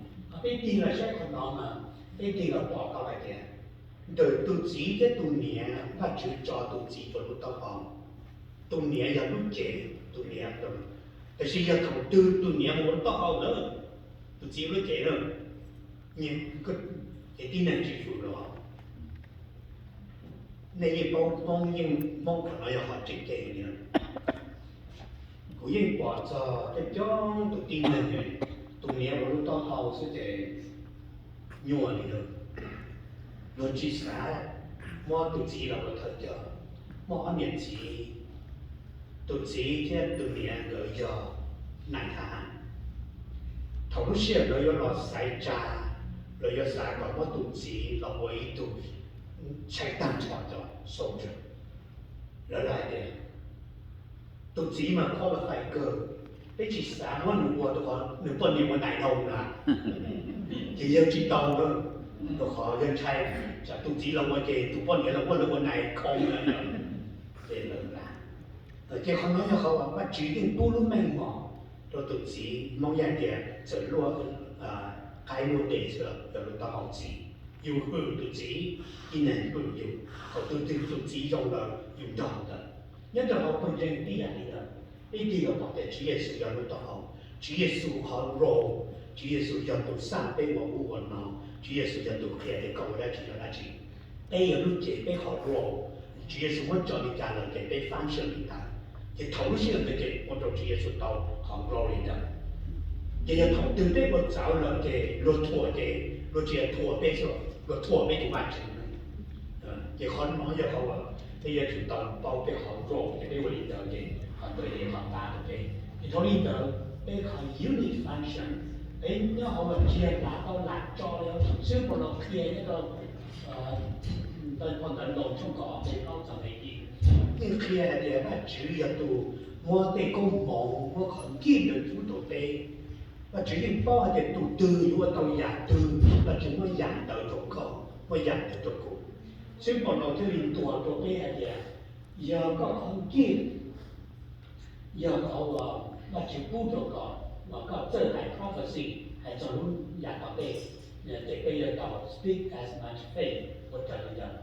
Peb tig los saib qhov no mas peb tig los pom tau hais tias ntawm tus txiv thiab tus niam, Vajtswv tso tus txiv rau lub taub hau. Tus niam yog lub cev, tus niam, tab sis yog thaum twg tus niam mus ua lub taub hau lawm, tus txiv lub cev lawm, ces tib neeg tsis fwm los. Nej yeej paub Hmoob yeej, Hmoob qhov no yog qhov tseem ceeb li. Kuv yeej pom txog coob coob tus tib neeg, tus niam ua lub taub hau xwb ces nyuaj li lawm. Luag tsis xav muab tus txiv los ua thawj coj, muaj ob niam txiv, tus txiv thiab tus niam nkawd yog nais tha has. Thaum lub sij hawm lawv yuav los xaiv tsa, lawv yuav xav kom muab tus txiv los ua ib tug tshaib tag nrho cov soldier. Lawv hais tias tus txiv mas qualified kawg, peb tsis xav muab nws ua rau qhov nws poj niam ua nais dhau na, ces yawg tsis tau na, rau qhov yawg ntshai tsam tus txiv los ua ces tus poj niam los muab lawv ua nais khoo na. Ces lawv, ces qhov no yog qhov uas Vajtswv yeej pub lub meej mom rau tus txiv. Hmoob yeej hais tias txawm luaj qaib luaj dej xwb los yog lub taub hau txiv. Yus hwm tus txiv, tib neeg hwm yus. Thaum tus twg tus txiv zoo lawm yus nrog ntawd. Nyob rau hauv pawg ntseeg tib yam li ntawd, peb tig los pom tias Tswv Yexus yog lub taub hau. Tswv Yexus qhov role, Tswv Yexus yog tus xaj peb ua ub ua no, Tswv Yexus yog tus qhia tias koj ua dab tsi yog dab tsi. Peb yog lub cev, peb qhov role, Tswv Yexus muab tso li cas lawm ces peb function li ntawd. Ces thaum lub sij hawm ntawd ces ua rau Tswv Yexus tau qhov glory ntawd. Ces yog thaum twg peb ua txawv lawm ces luag thuam ces luag tsis yog thuam peb xwb, luag thuam peb tus Vajtswv. Ces qhov no yog qhov uas peb yuav tsum tau paub peb qhov role ces peb ua li ntawd ces qhov ntawd yog qhov pab rau peb. Ces dhau li ntawd peb qhov unit function, peb nyob hauv los tsis yog lam tau lam tso li, xwb puas los qhia nyob rau ntawm phau ntawv Loos tshooj kaum ob nqe plaub txog nqe yim, yeej qhia hais tias Vajtswv yog tus muab tej koob hmoov, muab qhov nkij ntawd pub rau peb. Vajtswv yeej paub hais tias tus twg yuav ua tau yam twg, Vajtswv muab yam ntawd rau koj, muab yam ntawd rau kuv. Xwb puas los thiaj li ntuas rau peb hais tias yog koj qhov nkij yog qhov uas Vajtswv pub rau koj, mas koj txawj hais prophecy, hais txog lub yam tom ntej, ces peb yuav tau speak as much faith ua raws li ntawd.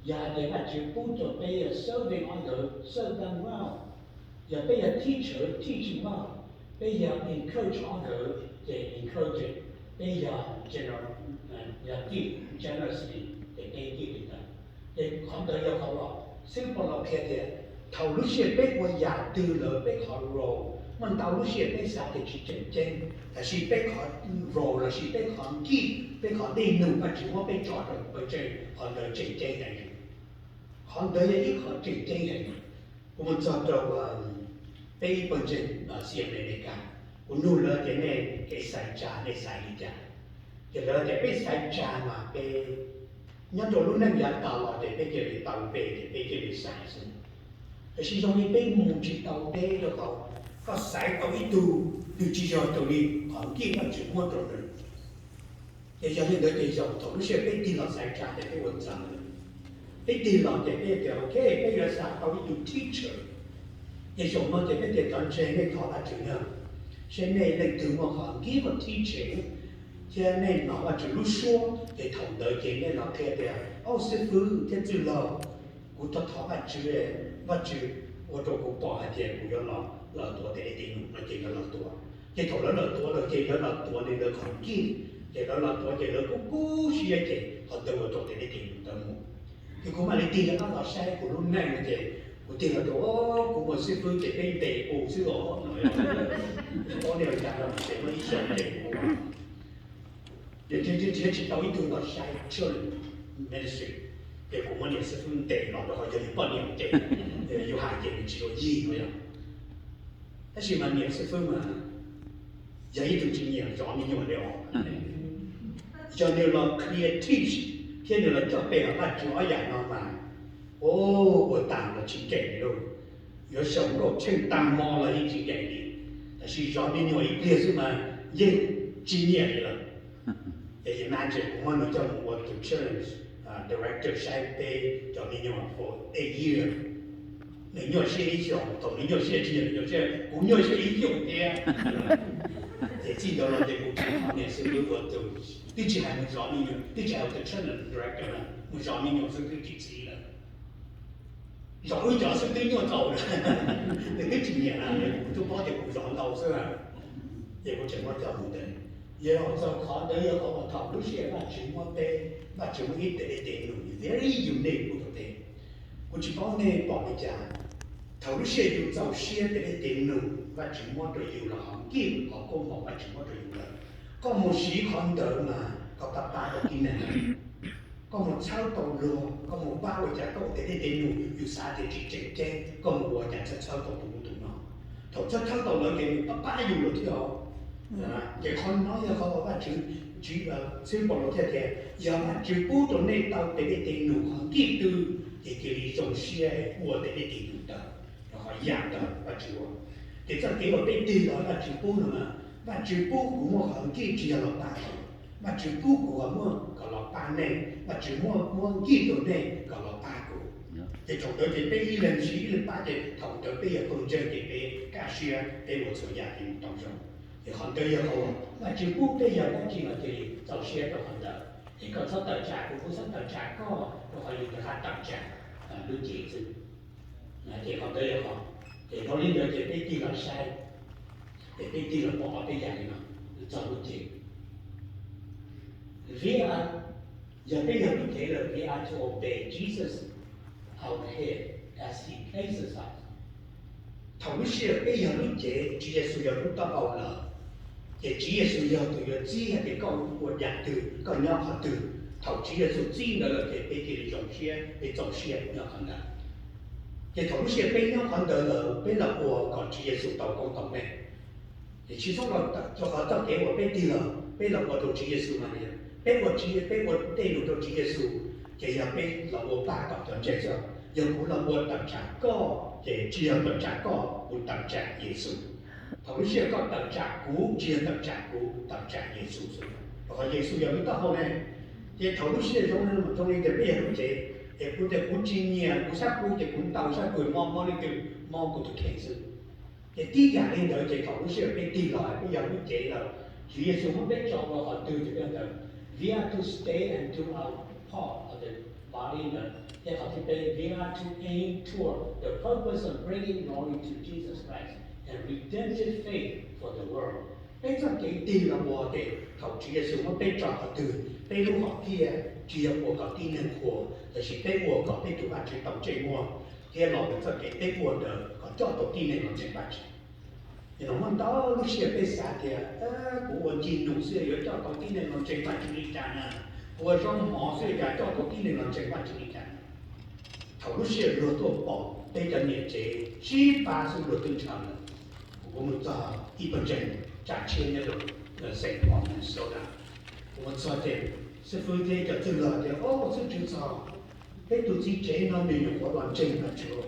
Yog hais tias Vajtswv pub rau peb yog serving others, serve them well. Yog peb yog teacher, teach well. Peb yog encourage others, ces encourage. Peb yog general, yog give generously, ces peb give li ntawd. Ces qhov ntawd yog qhov uas xib hwb Paulus qhia tias thaum lub sij hawm peb ua yam twg lawm, peb qhov role, muaj ntau lub sij hawm peb xav tias tsis tseem ceeb, tab sis peb qhov role lossis peb qhov gift, peb qhov dej num Vajtswv muab peb tso rau pawg ntseeg, qhov ntawd tseem ceeb heev. Qhov ntawd yog ib qhov tseem ceeb heev. Kuv mus txog rau peb ib pawg ntseeg C M A Amelikas, kuv nug lawv tias nej kev xaiv tsa nej xaiv li cas? Ces lawv tias peb xaiv tsa mas peb nyob rau lub neej yav tas los ces peb cia li tau npe ces peb cia li xaiv xwb. Tab sis zoo li peb mus tsis tau deb rau qhov koj xaiv tau ib tug, nws tsis yog raws li qhov nkij Vajtswv muab rau nws. Ces yog li ntawd ces zaum thaum lub sij hawm peb tig los xaiv tsa ces peb ua ntxeev. Peb tig los ces peb tias ok, peb yuav xaiv tau ib tug teacher. Ces zaum no ces peb tias cov ntseeg nej thov Vajtswv na, seb nej leej twg muaj qhov gift of teaching thiab nej hnov Vajtswv lub suab ces thaum ntawd ces nej los qhia tias, au xib fwb thiab txwj laug, kuv thov thov Vajtswv, Vajtswv ua rau kuv pom hais tias kuv yuav los lawm tuav tej dej tej num no ces yuav los tuav. Ces thaum lawv los tuav lawm ces lawv los tuav li lawv qhov gift, ces lawv los tuav ces lawv kub kub siab ces qhov ntawd ua rau tej dej tej num ntawd mus. Ces kuv mam li tig rov qab los saib kuv lub neej no ces kuv tig los rau, o, kuv muaj xib fwb ces peb ntes kuv xwb os no. Ob niag cas no ces muaj ib xyoos ntes kuv. Ces tsis tau ib tug los saib children ministry, ces kuv muab niam xib fwb ntes los rau qhov yog yus poj niam ntes, yus hais ces nws tsis ua yig no yog. Tab sis mas niam xib fwb mas yog ib tug tsis nyiam zov me nyuam li os. Yog nws los qhia teach thiab nws los coj pem los Vajtswv ob yam no mas, o, ua tag los tsis nkees li lauj. Yuav xyaum nkauj tsheej tag hmo los yeej tsis nkees li. Tab sis zov me nyuam ib pliag xwb mas yeej tsis nyiam li lawm. Ces imagine kuv muab nws coj mus ua tus challenge director saib peb cov me nyuam for eight years. Nws nyuaj siab ib xyoos, thaum nws nyuaj siab tsis yog nws nyuaj siab, kuv nyuaj siab ib xyoos thiab. Ces txij ntawd los ces kuv tsis pom niam xwb, wb ua tus twb tsis hais mus zov me nyuam, twb tsis hais ua tus channel director na, mus zov me nyuam xwb twb tsis txib lawm. Zov wb cov xwb twb nyuaj txaus, nws twb tsis nyiam na, kuv twb paub tias kuv zov ntau xwb. Ces kuv tseem muab coj mus ntawd. Yog txog qhov ntawd yog qhov uas thaum lub sij hawm Vajtswv muab peb, Vajtswv muab ib tes dej tes num very unique pub rau peb. Kuv tsis paub nej pom li cas, thaum lub sij hawm yus txaus siab tes dej tes num Vajtswv muab rau yus los ho nkij qhov koob hmoov Vajtswv muab rau yus lawm, koj mus siv qhov ntawd mas koj pab pab tau tib neeg. Koj mus txhawb tau luag, koj mus pab ua cas koj ua tes dej tes num yus xav tias tsis tseem ceeb, koj mus ua cas txhawb txhawb tau tus ub tus no. Thaum txhawb txhawb tau lawm ces nws pab pab yus lawm thiab os. Ces qhov no yog qhov uas Vajtswv, Tswv Pau Los thiaj tias yog Vajtswv pub rau nej tau tes dej tes num qhov nkij twg ces cia li zoo siab ua tes dej tes num ntawd, rau qhov yam ntawd Vajtswv ua. Ces txoj kev uas peb tig los Vajtswv pub no mas, Vajtswv pub kuv muaj qhov nkij tsis yog los pab kuv, Vajtswv pub kuv muaj kom los pab nej, Vajtswv muaj muab nkij rau nej kom los pab kuv. Ces thaum ntawd ces peb ib leeg siv ib leeg pab ces thaum ntawd peb yog pawg ntseeg ces peb kaj siab peb ua txhua yam ces mus tau zoo. Ces qhov ntawd yog qhov Vajtswv pub peb yog dab tsi los cia li txaus siab rau qhov ntawd. Ces koj txhob tawm tsam kuv, kuv txhob tawm tsam koj, rau qhov yus rov qab tawm tsam lub cev xwb. Ces qhov ntawd yog qhov, ces dhau li ntawd ces peb tig los saib, ces peb tig los pom ob peb yam li no txog lub cev. Vim yog peb yog lub cev lawm, we are to obey Jesus our head as he places us. Thaum lub sij hawm peb yog lub cev, Tswv Yexus yog lub taub hau lawm, ces Tswv Yexus yog tus yuav txib hais tias koj ua yam twg, koj nyob qhov twg. Thaum Tswv Yexus txib ntawd lawm ces peb cia li zoo siab, peb txaus siab nyob qhov ntawd. Ces thaum lub sij hawm peb nyob qhov ntawd lawm, peb los ua kom Tswv Yexus tau koob tau meej. Ces tsis txhob los, rau qhov txoj kev uas peb tig los peb los ua rau Tswv Yexus mas, peb ua Tswv, peb ua tej lus rau Tswv Yexus, ces yog peb los ua pab kom cov ntseeg xwb. Yog kuv los ua tawm tsam koj ces tsis yog tawm tsam koj, kuv tawm tsam Yexus. Thaum lub sij hawm koj tawm tsam kuv tsis yog tawm tsam kuv, tawm tsam Yexus xwb, rau qhov Yexus yog lub taub hau ne. Ces thaum lub sij hawm zoo li, zoo li tias peb yog lub cev, es kuv tias kuv tsis nyiam, kuv sab pub ces kuv ntaus sab pwg mob, mob leej twg, mob kuv tus kheej xwb. Ces tib yam li ntawd ces thaum lub sij hawm peb tig los peb yog lub cev lawm, Tswv Yexus muab peb tso ua qhov twg ces peb ntawd. We are to stay and do our part of the body ntawd. Thiab qhov thib peb, we are to aim toward the purpose of bringing glory to Jesus Christ and redemptive faith for the world. Peb txoj kev tig los ua ces thaum Tswv Yexus muab peb tso qhov twg, peb lub hom phiaj tsis yog ua kom tib neeg qhuas, tab sis peb ua kom peb tus Vajtswv tau ntsej muag, thiab los ntawm txoj kev peb ua ntawd kom coj tau tib neeg los ntseeg Vajtswv. Ces muaj ntau lub sij hawm peb xav tias, kuv ua ncig nus xwb yuav coj tau tib neeg los ntseeg Vajtswv li cas na, kuv ua zaub mov xwb cas coj tau tib neeg los ntseeg Vajtswv li cas. Thaum lub sij hawm luag tuaj pom peb cov niam tsev sib pab xwb luag twb ntshaw lawm. Kuv mus txog ib pawg ntseeg tsa tshiab nyob rau Saint Paul, Minnesota. Kuv mus txog ces xib fwb thiab cov txwj laug tias, Au, xib hwb txog, peb tus txiv tsev no nws nyuam qhuav los ntseeg Vajtswv.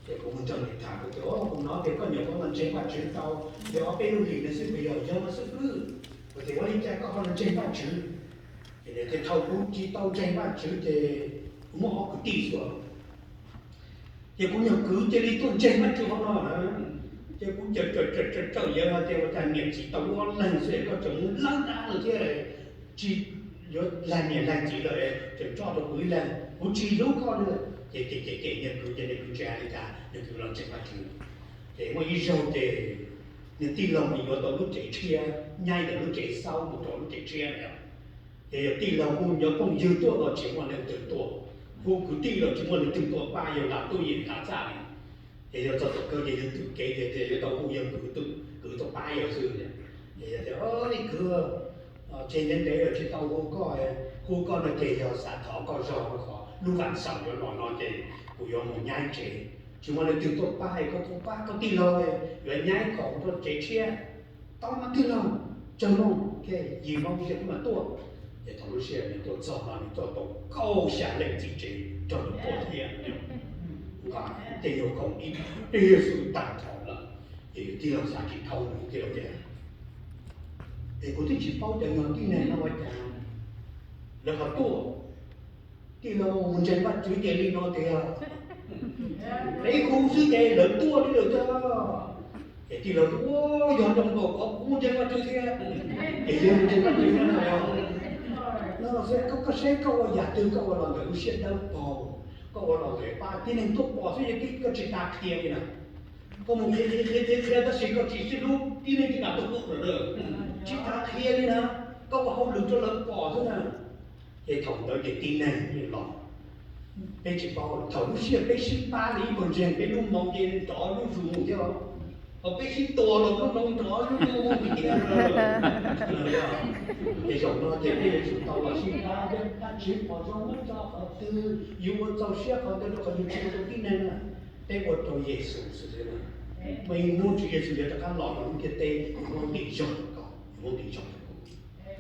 Ces kuv mus nrog nws tham, kuv tias, Au, kuv hnov tias koj nyuam qhuav los ntseeg Vajtswv tau, yog ob peb lub hlis no xwb puas yog? Yog mas xib fwb. Kuv tias, Ua li cas koj ho los ntseeg Vajtswv? Ces nws tias, Thaum kuv tsis tau ntseeg Vajtswv ces kuv muaj ob kwv tij xwb. Ces kuv nyuag kwv cia li tuaj ntseeg Vajtswv hauv no na. Ces kuv txawm txawm txawm yawm hais tias, Ua cas niam txiv tau ob leeg xwb koj tseem mus lawb dab lawm thiab, tsis yuav lag niam lag txiv lawm, tseem tso rau kuv ib leeg, kuv tsis hlub koj li. Ces ces ces ces niag kwv ces niag kwv tsis hais li cas, niag kwv los ntseeg Vajtswv. Ces muaj ib zaug ces niag tij laug mus yuav tau lub tsev tshiab, nyaib ntawm lub tsev xaub mus rau lub tsev tshiab na. Ces yog tij laug hu nyuam phooj ywg tuaj los tsis muaj leej twg tuaj, hu kwv tij los tsis muaj leej twg tuaj pab, yog lam tuaj yim lam txaj li. Ces yog txog tom kawg ces yog tus kev tias yuav tau hu yog kwv, kwv tuaj pab yog xwb. Ces yog tias, Ib kwv, tseg ntev ntev lawm tsis tau hu koj, hu koj no ces yog xav thov koj zog rau qhov lub vas xaum yuav los no ces kuv yuav mus nyaib tsev, tsis muaj leej twg tuaj pab, koj tuaj pab koj tij laug, yuav nyaib kom mus rau tsev tshiab, tau mas tij laug, tsawg moo, yim moo ces kuv mam tuaj. Ces thaum lub sij hawm nws tuaj txog no nws tuaj tau kaum xya leej txiv tsev nrog nws tuaj thiab. Nqa tej nyuag khoom ib pliag xwb tag nrho lawm, ces yus tij laug xav tsis thoob, yus tij laug tias, Es kuv twb tsis paub cov nyuag tib neeg no ua cas lawv ho tuaj. Tij laug, mus ntseeg Vajtswv ces li no tiag, peb hu xwb ces lawv tuaj li lawm tiag. Ces tij laug tias, Ua, yog zoo nkaus qhov kuv ntseeg Vajtswv thiab. Ces yog ntseeg Vajtswv no, no, koj saib koj ua yam twg koj ua los ntawm lub siab dawb paug, koj ua los ntawm pab tib neeg tuaj pom xwb, koj tsis tas qhia li na. Koj mus qhia qhia qhia qhia tab sis koj tsis sib hlub, tib neeg tsis kam tuaj pom lawm, tsis tas qhia li na. Koj ua hauj lwm rau lawv pom xwb na. Ces thaum ntawd ces tib neeg los, peb tsis paub, thaum lub sij hawm peb sib pab li ib pawg ntseeg, peb lub moo ces nrov zuj zus mus thiab, ho peb sib tua los lub moo nrov zuj zus mus thiab. Ces zaum no ces peb yuav tsum tau los sib pab, Vajtswv pom zoo muab tso qhov twg, yus ua txaus siab qhov ntawd rau qhov yus tsis ua rau tib neeg na, peb ua rau Yexus xwb na. Mas yus hnub Tswv Yexus yuav rov qab los rau lub ntiaj teb, yus muab nqi zog rau koj, yus muab nqi zog rau kuv.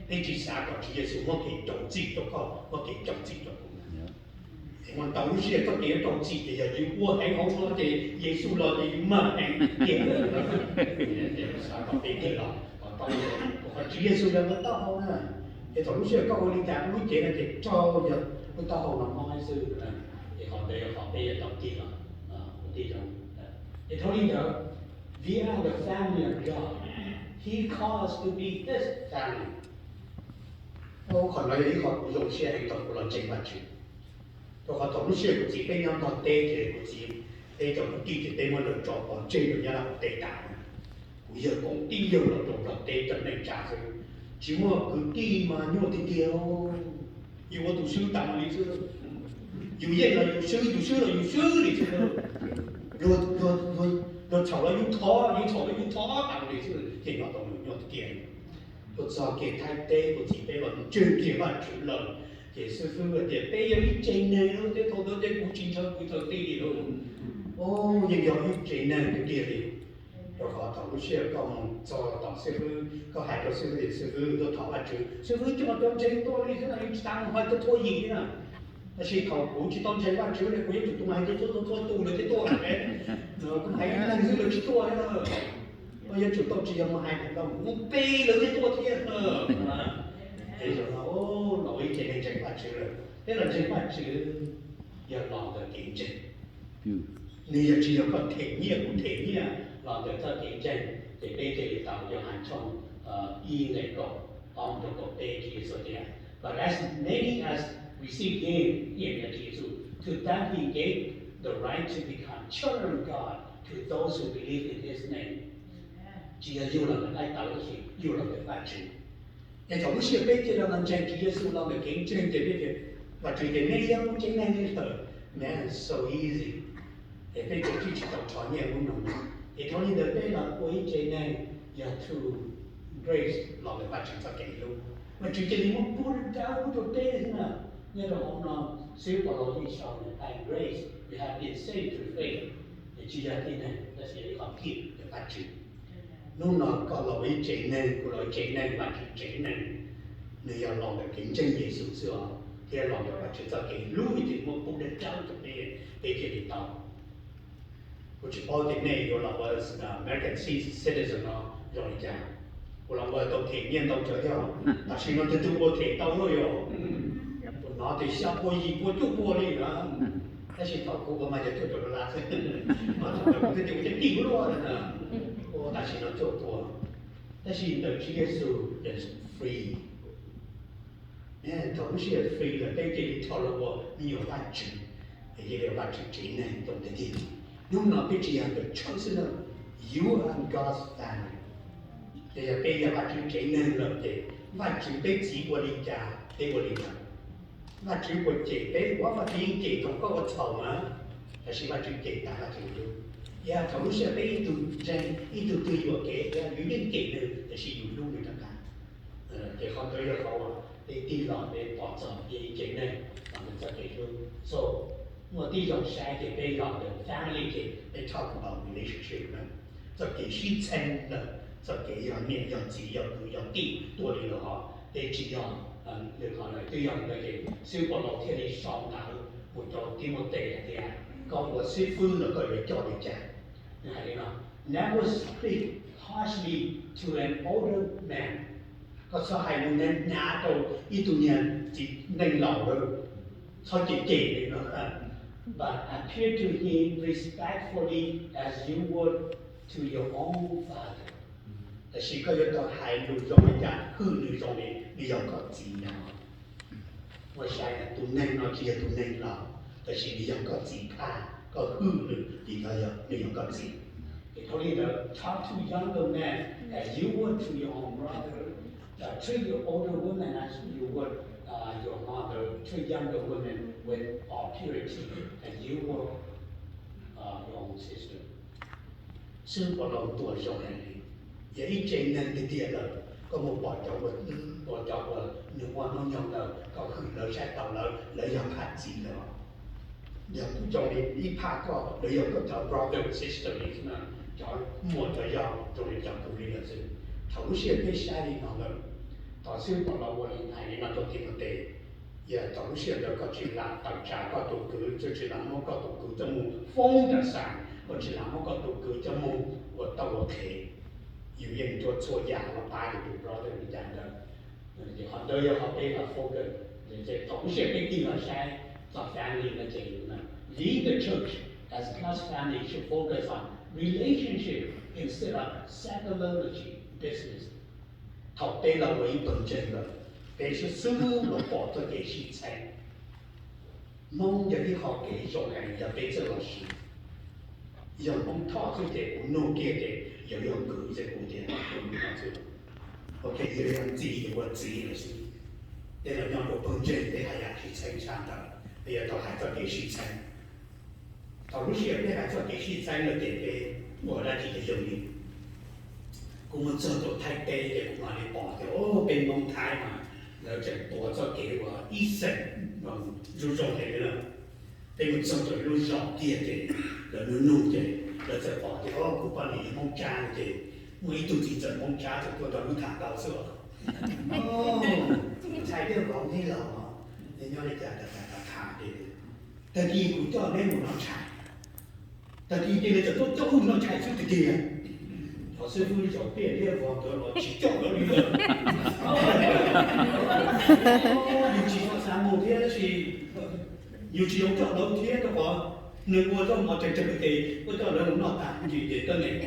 Peb tsis xav kom Tswv Yexus muab kev rau txim rau koj, muab kev rau txim rau kuv. Ua ntau lub sij hawm txoj kev yuav rau txim ces yog yus ua heev hauv no ces Yexus los ces yus mag heev tiag. Xav kom peb tig los kom tau, kom Tswv Yexus yog lub taub hau na. Ces thaum lub sij hawm koj ua li cas, koj lub cev no ces raug yog lub taub hau no mob xwb. Ces qhov ntawd yog qhov peb yuav tau tig los ua tib zoo. Ces dhau li ntawd, we are the family of God. He called us to be His family. Qhov no yog ib qho kuv zoo siab heev thaum kuv los ntseeg Vajtswv. Rau qhov thaum lub sij hawm kuv txiv peb nyob Nplog teb ces kuv txiv peb cov kwv tij ces peb muab lawv tso pov tseg rau Nyab Laj ua teb tas. Kuv yawg koom tib yawg los rau Nplog teb cov neej tsa xwb, tsis muaj kwv tij mas nyuaj tiag tiag. Yus ua tus swb tas li xwb, yus yeej los yus swb, yus swb los yus swb li xwb. Luag txhaum los yus thov, yus txhaum los yus thov tas li xwb, ces nyob tau nyuaj tiag tiag. Tuaj txog kev Thaib teb kuv txiv peb los ntseeg kiag Vajtswv lawm, ces xib fwb tias peb yog ib tsev neeg lawm thiab, thaum ntawd ces kuv tsis ntshaw kwv ntshaw tij li lawm. Yeej yog ib tsev neeg tiag tiag li. Rau qhov thaum lub sij hawm koj mus txog tom xib fwb, koj hais rau xib fwb tias xib fwb, tuaj thov Vajtswv, xib fwb coj cov ntseeg tuaj li xwb na, yus tsis tas mus hais tuaj thua yim li na. Tab sis thaum kuv tsis tau ntseeg Vajtswv li, kuv yuav tsum tus hais tuaj txhua txhua tus lawv thiaj tuaj lawm. Kuv hais ib leeg xwb lawv tsis tuaj li na. Koj yuav tsum tau tsis yog mus hais ntau, mus pe lawv thiaj tuaj thiab. Ces zaum no los ib tsev neeg ntseeg Vajtswv lawm, peb los ntseeg Vajtswv yog los ntawm kev ntseeg. Nws yog tsis yog koj them nyiaj kuv them nyiaj, los ntawm txoj kev ntseeg. Ces peb thiaj li tau Yauhas tshooj ib nqe kaum ob rau kaum peb, Tswv Yexus tias, But as many as received him, yog Tswv Yexus, to them he gave the right to become children of God, to those who believe in his name. Tsis yog yug los ntawm daim tawv tab sis yug los ntawm Vajtswv. Es thaum lub sij hawm peb cia li los ntseeg Tswv Yexus los ntawm kev ntseeg ces peb tias, Vajtswv tias nej yog kuv tsev neeg li lawm. Man, so easy. Es peb tseem tsis tau rho nyiaj ub no. Es dhau li ntawd peb los ua ib tsev neeg yog through grace los ntawm Vajtswv txoj kev hlub. Vajtswv cia li muab pub dawb pub rau peb xwb na. Nyob rau hauv no xwb Paulus yeej sau tias by grace you have been saved through faith. Es tsis yog tib neeg, tab sis yog ib qho gift ntawm Vajtswv. Hnub no koj los ua ib tsev neeg, kuv los ua tsev neeg, Vajtswv tsev neeg, nws yog los ntawm kev ntseeg Yexus xwb os, thiab los ntawm Vajtswv txoj kev hlub ces muab pub dawb rau peb, peb thiaj li tau. Kuv tsis paub tias nej yuav los ua American citizen no zoo li cas. Kuv los ua tau them nyiaj ntau tsawv thiab, tam sim no twg twg ua them tau luaj yom. Kuv hnov tias xya pua yim pua cuaj pua li na. Tab sis thaum kuv ua mas yog cuaj caum dollar xwb, mas thaum ntawd kuv twb tias kuv cov kij kuv luaj na, ua tam sim no cuaj pua. Tab sis ntawm Tswv Yexus yog free. Thaum lub sij hawm free lawm peb cia li rho los ua me nyuam Vajtswv, es cia li ua Vajtswv tsev neeg rau tiag tiag. Hnub no peb tsis yog ntawm church xwb na, you are God's family. Ces yog peb yog Vajtswv tsev neeg lawm ces Vajtswv peb txiv ua li cas peb ua li ntawd. Vajtswv puas cem peb? Ua, Vajtswv yeej cem thaum koj ua txhaum mas, tab sis Vajtswv cem tas Vajtswv hlub. Yog thaum lub sij hawm peb ib tug ntseeg ib tug twg yuam kev, yus yeej cem nws tab sis yus hlub nws rov qab. Ces qhov ntawd yog qhov uas peb tig los peb pom txog peb ib tsev neeg los ntawm txoj kev hlub. So muaj tib zoo saib ces peb los ntawm family ces peb talk about relationship na, txoj kev sib txheeb lawm, txoj kev yog niam yog txiv yog kwv yog tij tuaj li lawm hos peb tsis yog. Lwm qhov lawm twb yog li ntawd ces xib hwb Paulus thiaj li sau ntawv mus rau Timothes hais tias koj ua xib fwb los koj yuav coj li cas. Nws hais li no, Never speak harshly to an older man. Koj txhob hais lus hnyav hnyav rau ib tug niag txiv neej laus lawm, txhob cem cem li no. But appeal to him respectfully as you would to to your own father. Tab sis koj yuav tau hais lus zoo li cas, hwm nws zoo li nws yog koj txiv no. Ua sai, tus neeg no tsis yog tus neeg laus, tab sis nws yog koj txiv thaj, koj hwm nws vim nws yog koj txiv. Thaum li ntawd, talk to younger men as you would to your own brother, treat your older women as you would your mother, treat younger women with all purity as you would your own sister. Xib hwb Paulus tuav zoo heev li, yog ib tse neeg tiag tiag lawm, koj mus pom cov uas, pom cov uas nws ua hnub nyoog ntawd, koj hwm lawv, saib taus lawv, lawv yog thaj txiv lawm. Yog kuj zoo li ib phaj koj, lawv yog koj cov brother sister li, cov muam cov yau zoo li cov kwv li lawm xwb. Thaum lub sij hawm peb saib li no lawm, thaum xib hwb Paulus ua li hais li no rau Timautes, yog thaum lub sij hawm ntawd koj tsis lam tawm tsam koj tus kwv, koj tsis lam muab koj tus kwv coj mus foob ntawm xas, koj tsis lam muab koj tus kwv coj mus ua tau ua qhev, yus yeej tuav txhua yam los pab yus tus brother li cas ntawd. Qhov ntawd yog qhov peb los focus. Thaum lub sij hawm peb tig los saib txog family no ces, lead the church as God's family should focus on relationship instead of secularity, business. Thaum peb los ua ib pawg ntseeg lawm, peb xub xub los pom txoj kev sib txheeb. Hmoob yog ib qho kev zoo heev yog peb txawj los siv. Yog Hmoob Thoj xwb ces kuv nug kiag ces yog yog kwv ces kuv tias, ok, yog yog txiv ces ua txiv lawm xwb. Tej zaum nyob rau pawg ntseeg peb haj yam sib txheeb tshaj ntawd, peb yuav tau hais txoj kev sib txheeb. Thaum lub sij hawm peb hais txoj kev sib txheeb lawm ces peb ua dab tsi ces yog li. Kuv mus txog rau Thaib teb ces kuv mam li pom tias, o, peb Hmoob Thaib mas lawv tseem tuav txoj kev uas ib xeem zoo zoo heev li lawm. Peb mus txog rau lub zos tiag ces lawv nug nug ces lawv txawm pom tias, o, kuv poj niam yog Hmoob Tsab no ces muaj ib tug txiv ntxawm Hmoob Tsab txawm tuaj nrog wb tham ntau xwb os. Ntxhais thiab vauv neb los no, neb nyob li cas, tham tham tham ces tag kis kuv coj neb mus noj tshais. Tag kis ces nws txawm tuaj coj wb noj tshais xwb tiag tiag. Thov xib hwb zaum tiaj liab vog ntawd los tsis coj lawv li lawm. Yus tsis xav mus thiab tab sis yus tsis zoo coj lawv thiab rau qhov nws ua zaub mov tsawg tsawg ces kuj coj lawv mus noj tas ntsis ces tuab neeg.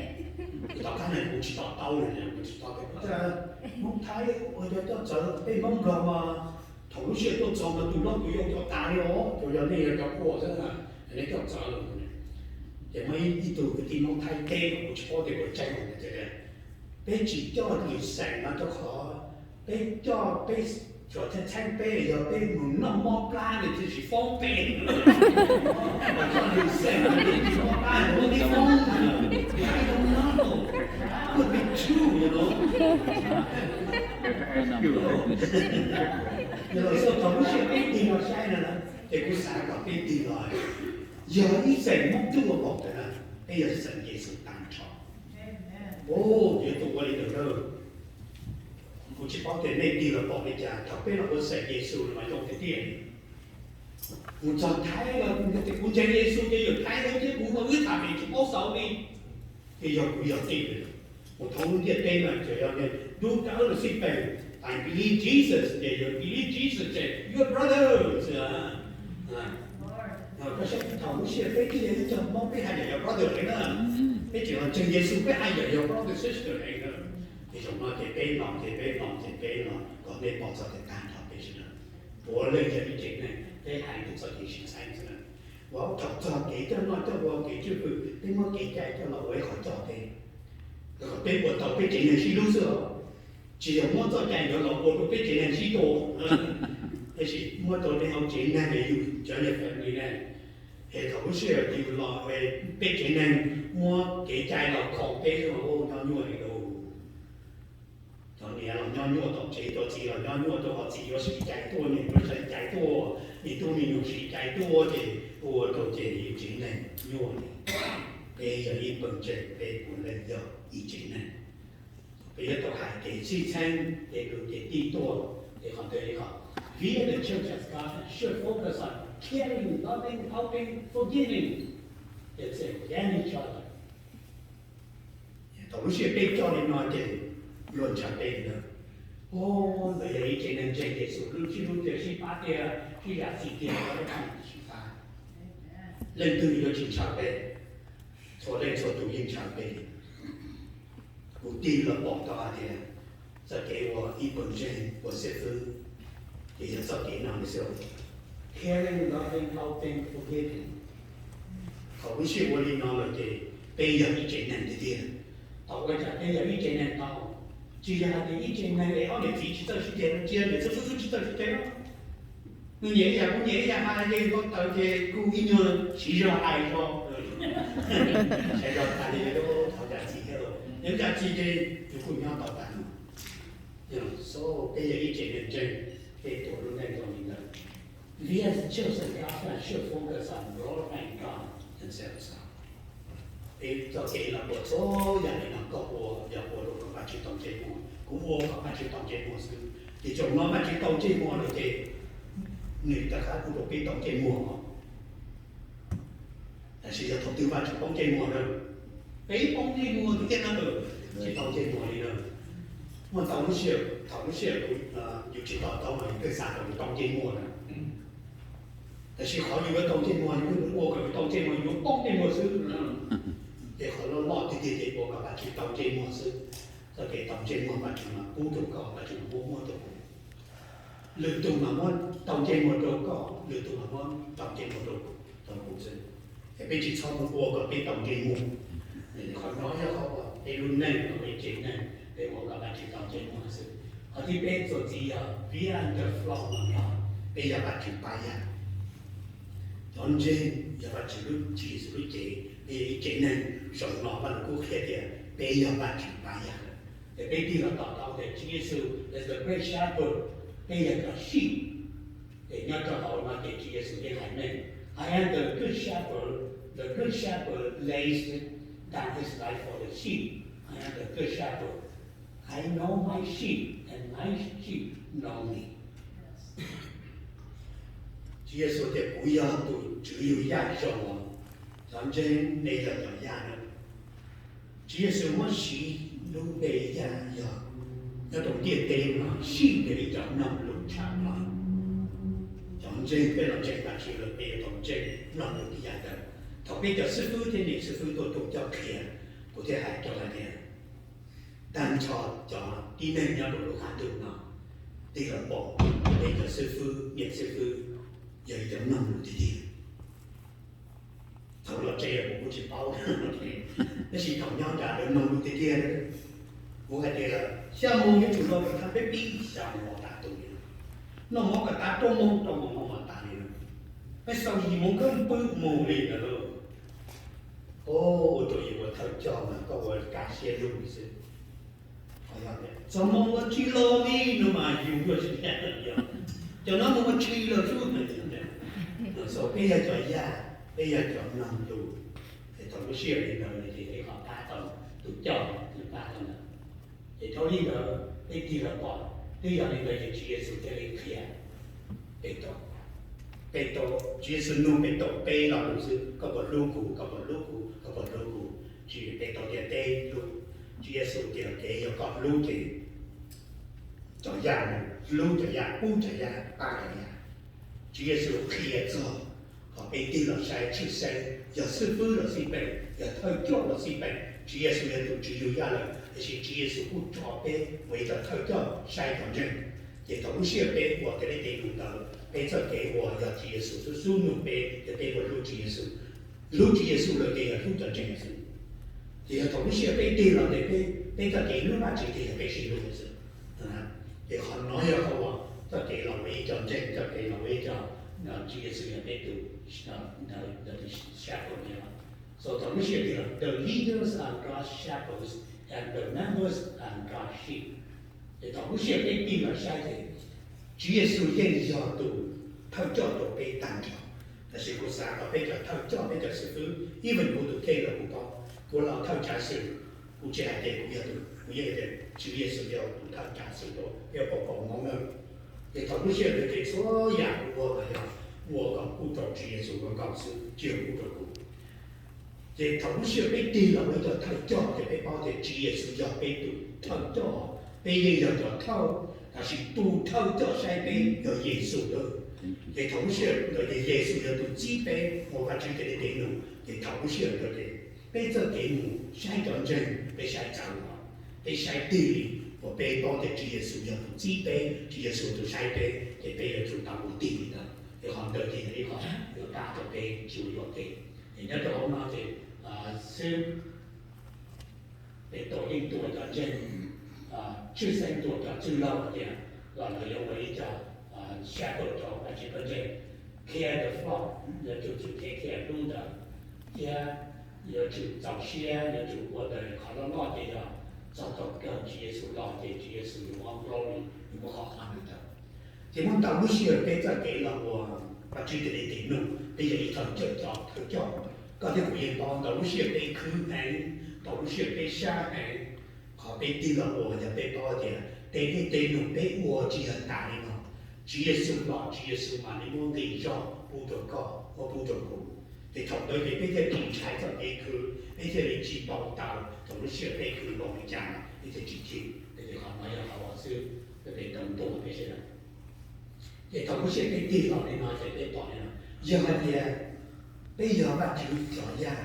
Tom qab no kuv tsis to taub li, kuv tsis to taub tias Hmoob Thaib ua cov coj txawv, peb Hmoob Nplog mas thaum lub sij hawm tuaj txog mas tus hlob tus yau coj tas li os, tsuas yog nej yog cov qhua xwb, nej coj txawv. Ces muaj ib tug kwv tij Hmoob Thaib teb, kuv tsis paub tias puas tseeb, tias peb tsis coj lwm xeem no rau qhov peb coj peb, txhua txheeb peb yog peb mus noj mob plab ne thiaj tsis foob peb. Coj lwm xeem no ces tsis mob plab, muab peb foob. I don't know, could be true, you know. Yog lawm xwb, thaum lub sij hawm peb tig los saib no na, ces kuv xav kom peb tig los yog ib xeem Hmoob Cub ua npaum ntawd na, peb yog xeem Yexus tag nrho. Yuav tsum ua li ntawd na. Kuv tsis paub tias nej tig los pom li cas, thaum peb los ua xeem Yexus no mas zoo tiag tiag. Mus txog Thaib los tias kuv ntseeg Yexus ces yawm Thaib ntawd thiab kuv mas wb tham pem tsis paub xaus li. Ces yog kuv yog tij, mus thoob lub ntiaj teb no ces yog dub dawb los xij peem, I believe Jesus, ces yog believe Jesus ces your brother. Koj saib thaum lub sij hawm peb thiaj li cog Hmoob peb haj yam yog brother heev na. Peb tseem los ntseeg Yexus peb haj yam yog brother sister heev na. Ces zaum no ces peb no ces peb no ces peb no kom nej pom txog tias tag nrho peb sawv daws puav leej yog ib tsev neeg, peb hais txog kev sib txheeb xwb na. Uas thaum txog kev coj noj coj ua, kev tswj hwm, peb muab kev cai coj los ua ib qho coj teb, kom peb ua tau peb tsev neeg sib hlub xwb os. Tsis yog muab txoj cai ntawd los ua rau peb tsev neeg sib tua, tab sis muab rau peb hauv tsev neeg, yus cov yog family ne, es thaum lub sij hawm yus los peb tsev neeg muab kev cai los kho peb xwb, nyob nyuaj li lauj. Cov niam los nyob nyuaj tom tsev, cov txiv los nyob nyuaj rau qhov txiv yuav siv cai tuaj, niam yuav siv cai tuaj, me tub me nyuam siv cai tuaj ces ua rau ces yus tsev neeg nyuaj li. Peb yog ib pawg ntseeg, peb puav leej yog ib tsev neeg. Peb yuav tau hais kev sib txheeb, kev kwv kev tij tuaj, ces qhov ntawd yog qhov. We as the church of God should focus on caring, loving, helping, forgiving. It's a very challenge. Thaum lub sij hawm peb coj li no ces luag ntshaw peb li ntawd. O, lawv yog ib tsev neeg ntseeg Yexus, lub sib hlub tiag, sib pab tiag, sib zam txim tiag, lawv lub neej sib pab. Leej twg yuav tsis ntshaw peb? Txhua leej txhua tus yeej ntshaw peb li. Kuv tig los pom tau hais tias txoj kev ua ib tug ntseeg ua xib fwb ces yog txoj kev no xwb. Caring, loving, helping, forgiving. Thaum lub sij hawm ua li no lawm ces peb yog ib tsev neeg tiag tiag. Thaum ua cas peb yog ib tsev neeg tau? Tsis yog hais tias ib tsev neeg es ob niam txiv tsis txawj sib ceg, tsis yog niam txiv xub xub tsis txawj sib ceg. Nws nyiam ib yam, kuv nyiam ib yam, hais li npau taws ces kuv ib nyuag siv zog hais zog, siv zog hais li thov zam txim thiab, yog zam txim ces yus kuj nyob tau tas. Peb yog ib tsev neeg ntseeg, peb tuav lub neej zoo li ntawd. We as children of God should focus on glorifying God and self. Peb txoj kev los ua txhua yam li no, koj ua yog ua rau kom Vajtswv tau ntsej muag, kuv ua kom Vajtswv tau ntsej muag xwb. Ces thaum no Vajtswv tau ntsej muag lawm ces nws rov qab kuj rau peb tau ntsej muag os. Tab sis yog thaum twg Vajtswv poob ntsej muag na, peb poob ntsej muag tiag tiag na, tsis tau ntsej muag li na. Muaj ntau lub sij hawm, thaum lub sij hawm yus tsis to taub mas yus twb xav kom yus tau ntsej muag na. Tab sis qhov yus yuav tau ntsej muag, yus ua kom yus tau ntsej muag, yus yuav poob ntsej muag xwb. Ces qhov loj loj tiag tiag ces ua kom Vajtswv tau ntsej muag xwb. Txoj kev tau ntsej muag Vajtswv mas pub rau koj, Vajtswv mas muab muab rau kuv. Lwm tus mas muab tau ntsej muag rau koj, lwm tus mas muab tau ntsej muag rau, rau kuv xwb. Es peb tsis txhob mus ua kom peb tau ntsej muag. Qhov no yog qhov uas peb lub neej, peb tsev neeg, peb ua kom Vajtswv tau ntsej muag xwb. Qhov thib peb txuas ntxiv yog beyond the throne of God, peb yog Vajtswv pab yawg. Cov ntseeg yog Vajtswv lub, Tswv Yexus lub cev, peb yog ib tsev neeg. Zaum no Vaj Lug Kub qhia tias peb yog Vajtswv pab yawg. Ces peb tig los to taub tias Tswv Yexus is the great shepherd, peb yog cov sheep. Ces nyob rau hauv no ces Tswv Yexus yeej hais meej, I am the good shepherd, the good shepherd lays down his life for the sheep. I am the good shepherd. I know my sheep and my sheep know me. Tswv Yexus tias kuv yog tus tswv yug yaj zoo, cov ntseeg nej yog cov yaj na. Tswv Yexus muab siv lub npe yaj yog nyob rau ntiaj teb no sheep yog ib cov mloog lus tshaj plaws. Cov ntseeg peb los ntseeg Vajtswv lawm peb yuav tau ntseeg mloog lus tib yam ntawd. Thaum peb cov xib fwb thiab niam xib fwb tuaj tuaj coj qhia, kuv thiaj hais rau hais tias tag nrho cov tib neeg nyob rau lub qab ntuj no tig los pom peb cov xib fwb niam xib fwb yog ib cov mloog lus tiag tiag. Thaum los tsev kuv kuj tsis paub, tab sis thaum nyob nram lawv mloog lus tiag tiag, kuv hais tias xya moos yuav tsum los pem thaj peb pib xya moos los tas tus li, noj mov kom tas rau moos, rau moos noj mov tas li, peb xaus yim moos kawg pw mus li ntawd lauj. Ua rau yus ua thawj coj mas koj ua kaj siab lug xwb. Txog moos ua tshis los li no mas yus yuav tsis tias yog cov no mus ua tshis lawm xwb. Xaus peb yog cov yaj, peb yog cov mloog lus, es thaum lub sij hawm li ntawd ces peb ho pab tau tus coj, tus pab tau ntawd. Ces dhau li ntawd peb tig los pom, twb yog li ntawd ces Tswv Yexus thiaj li qhia Petus. Petus, Tswv Yexus nug Petus peb lo lus xwb, koj puas hlub kuv, koj puas hlub kuv, koj puas hlub kuv? Tsis, Petus tias teb hlub. Tswv Yexus tias kev yog koj hlub ces cov yaj mus, hlub cov yaj, pub cov yaj, pab cov yaj. Tswv Yexus qhia txog kom peb tig los saib tshwj xeeb, yog xib fwb los xij peem, yog thawj coj los xij peem, Tswv Yexus yog tus tswv yug yaj lawm, tiam sis Tswv Yexus kuj tso peb ua ib co thawj coj saib cov ntseeg. Ces thaum lub sij hawm peb ua tej dej tes num ntawd, peb txoj kev ua yog Tswv Yexus xub xub nug peb tias peb puas hlub Tswv Yexus. Hlub Tswv Yexus lawm ces yog hlub cov ntseeg xwb. Ces yog thaum lub sij hawm peb tig los ces peb, peb txoj kev hlub Vajtswv ces yog peb sib hlub xwb. Ces qhov no yog qhov uas txoj kev los ua ib co ntseeg, txoj kev los ua ib co, Tswv Yexus yog peb tus, tus shepherd no. So thaum lub sij hawm tig los the leaders are God's shepherds and the members are God's sheep. Ces thaum lub sij hawm peb tig los saib ces Tswv Yexus yeej yog tus thawj coj rau peb tag nrho. Tab sis kuv xav kom peb cov thawj coj, peb cov xib fwb, even kuv tus kheej los kuv paub, kuv los thawj tsav xwm, kuv tsis hais tias kuv yog tus, kuv yeej tias Tswv Yexus yog tus thawj tsav xwm rau peb pab pab Hmoob nawb. Ces thaum lub sij hawm ntawd ces txhua yam kuv ua mas yog ua kom pub rau Tswv Yexus koob hmoov xwb, tsis yog pub rau kuv. Ces thaum lub sij hawm peb tig los ua ib co thawj coj ces peb paub tias Tswv Yexus yog peb tus thawj coj, peb yeej yog cov thawj, tab sis tus thawj coj saib peb yog Yexus lawm. Ces thaum lub sij hawm ntawd ces Yexus yog tus txib peb mus Vajtswv tej dej tes num, ces thaum lub sij hawm ntawd ces peb txoj kev mus saib cov ntseeg peb saib txawv os. Peb saib tig li uas peb paub tias Tswv Yexus yog tus txib peb, Tswv Yexus tus saib peb, ces peb yuav tsum tau ua tig li ntawd. Ces qhov ntawd ces yog ib qho yuav pab rau peb tsis ua yuam kev. Ces nyob rau hauv no ces xwb, peb tau yeej tuaj cov ntseeg, tshwj xeeb tuaj cov txwj laug tias los lawv yuav ua ib co shepherd rau dab tsi koj ntseeg, care the flock, yuav tsum tsum thev care hlub ntawd, thiab yuav tsum txaus siab, yuav tsum ua ntawd qhov loj loj ces yog txog thaum kawg Tswv Yexus los ces Tswv Yexus yuav muab glory, yuav muab qhov qab ntawd. Ces muaj ntau lub sij hawm peb txoj kev los ua Vajtswv tes li tes num, peb yog ib thawj coj, thawj coj, koj thiab kuv yeej paub ntau lub sij hawm peb khwv heev, ntau lub sij hawm peb sab heev. Qhov peb tig los ua yog peb paub tias tes li tes num peb ua tsis yog tas li no. Tswv Yexus los Tswv Yexus mam li muab nqi zog pub rau koj, muab pub rau kuv. Ces thaum ntawd ces peb thiaj li ntshai txoj kev khwv, peb thiaj li tsis npau taws thaum lub sij hawm peb khwv npaum li cas no peb thiaj tsis chim. Ces qhov no yog qhov xwb, peb tau ntuas peb sawv daws. Ces thaum lub sij hawm peb tig los li no ces peb pom li no, yog hais tias peb yog Vajtswv cov yaj,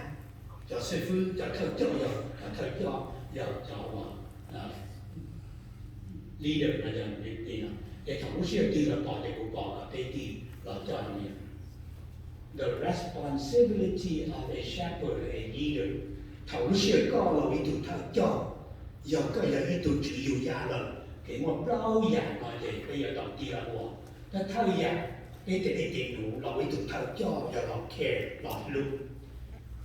cov xib fwb, cov thawj coj, yog cov thawj coj, yog cov uas leader no yog li no, ces thaum lub sij hawm tig los pom ces kuv pom kom peb tig los coj li no. The responsibility of a shepherd, a leader. Thaum lub sij hawm koj los ua ib tug thawj coj, yog koj yog ib tug tswv yug yaj lawm, ces muaj plaub yam no ces peb yuav tau tig los ua. Thawj thawj yam, peb tes li tes num los ua ib tug thawj coj yog los care, los hlub.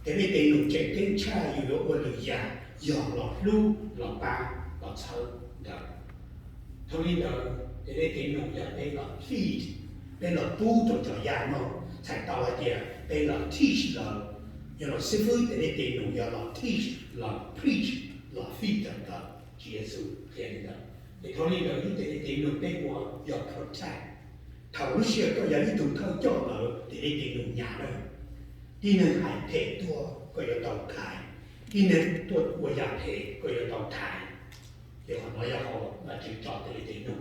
Tes li tes num tseem ceeb tshaj yus yuav ua lwm yam yog los hlub, los pab, los txhawb ntawd. Thaum li ntawd tes li tes num yog peb los feed, peb los pub rau cov yaj no, txhais tau hais tias peb los teach lawv. Yog los xib fwb tes li tes num yog los teach, los preach, los feed ntawd. Tswv Yexus qhia li ntawd. Ces thaum li ntawd ib tes li tes num peb ua yog protect. Thaum lub sij hawm koj yog ib tug thawj coj lawm tes li tes num nyam lawm, tib neeg hais phem tuaj koj yuav tau thaiv, tib neeg tuaj ua yam phem koj yuav tau thaiv. Ces qhov no yog qhov Vajtswv tso tes li tes num.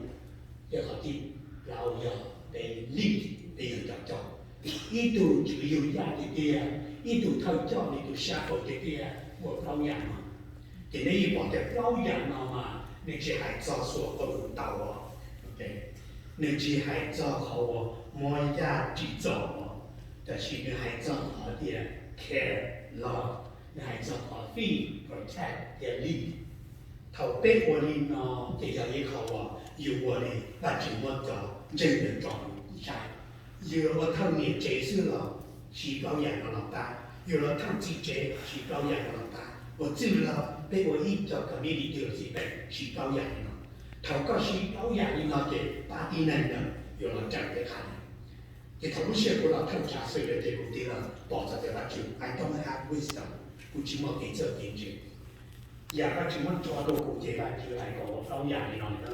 Ces qhov thib plaub yog peb lead, peb yog cov coj. Ib tug tswv yug yaj tiag tiag, ib tug thawj coj, ib tug shepherd tiag tiag ua plaub yam no. Ces nej yeej pom tias plaub yam no mas nws tsis hais txog xuas qws tau os, nws tsis hais txog qhov uas muab yaj ris txom os, tab sis nws hais txog qhov tias care, love, nws hais txog qhov feed, protect thiab lead. Thaum peb ua li no ces yog ib qho uas yus ua li Vajtswv muab cov ntseeg ntawd tso saib. Yus ua thawj niam tsev xwb los siv plaub yam no los pab, yus los thawj txiv tsev siv plaub yam no los pab, ua txwj laug peb ua ib co committee twg los xij peem siv plaub yam li no. Thaum koj siv plaub yam li no ces pab tib neeg ntawd yuav los raws peb qab. Ces thaum lub sij hawm kuv los thawj tsav xwm lawm ces kuv tig los pom txog tias Vajtswv, I don't have wisdom, kuv tsis muaj kev txawj kev ntse. Yam Vajtswv muab tso rau kuv ces Vajtswv hais kom ua plaub yam li no na.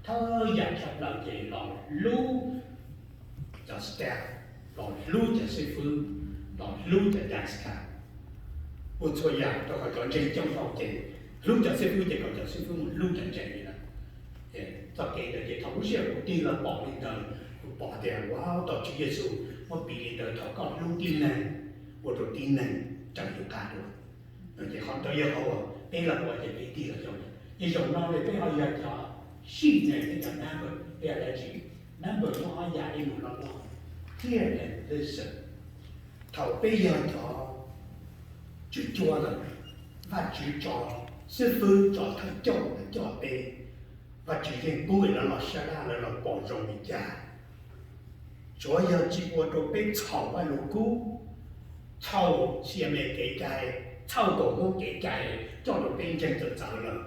Thawj yam tshaj plaws ces los hlub cov staff, los hlub cov xib fwb, los hlub cov yaj tshiab. Ua txhua yam rau qhov cov ntseeg coob dhau ces hlub cov xib fwb ces kom cov xib fwb mus hlub cov ntseeg li ntawd. Txoj kev ntawd ces thaum lub sij hawm kuv tig los pom li ntawd, kuv pom tias, wow, tau Tswv Yexus muab piv li ntawd, thaum koj hlub tib neeg, ua rau tib neeg raws yus qab dua. Ces qhov ntawd yog qhov uas peb los ua ces peb tig los xyoo. Ces zaum no ces peb ho yog cov sheep ne, peb cov member, peb yog dab tsi? Member muaj ob yam ib mus no no, hear and listen. Thaum peb yog cov tswv cuab lawm, Vajtswv tso xib fwb, tso thawj coj los coj peb. Vajtswv yeej pub lawv los sab laj, lawv los pom zoo li cas. Tsuav yog tsis ua rau peb txhaum Vajluskub, txhaum C M A kev cai, txhaum kaum Hmoob kev cai, coj rau peb ntseeg txawv txawv lawm,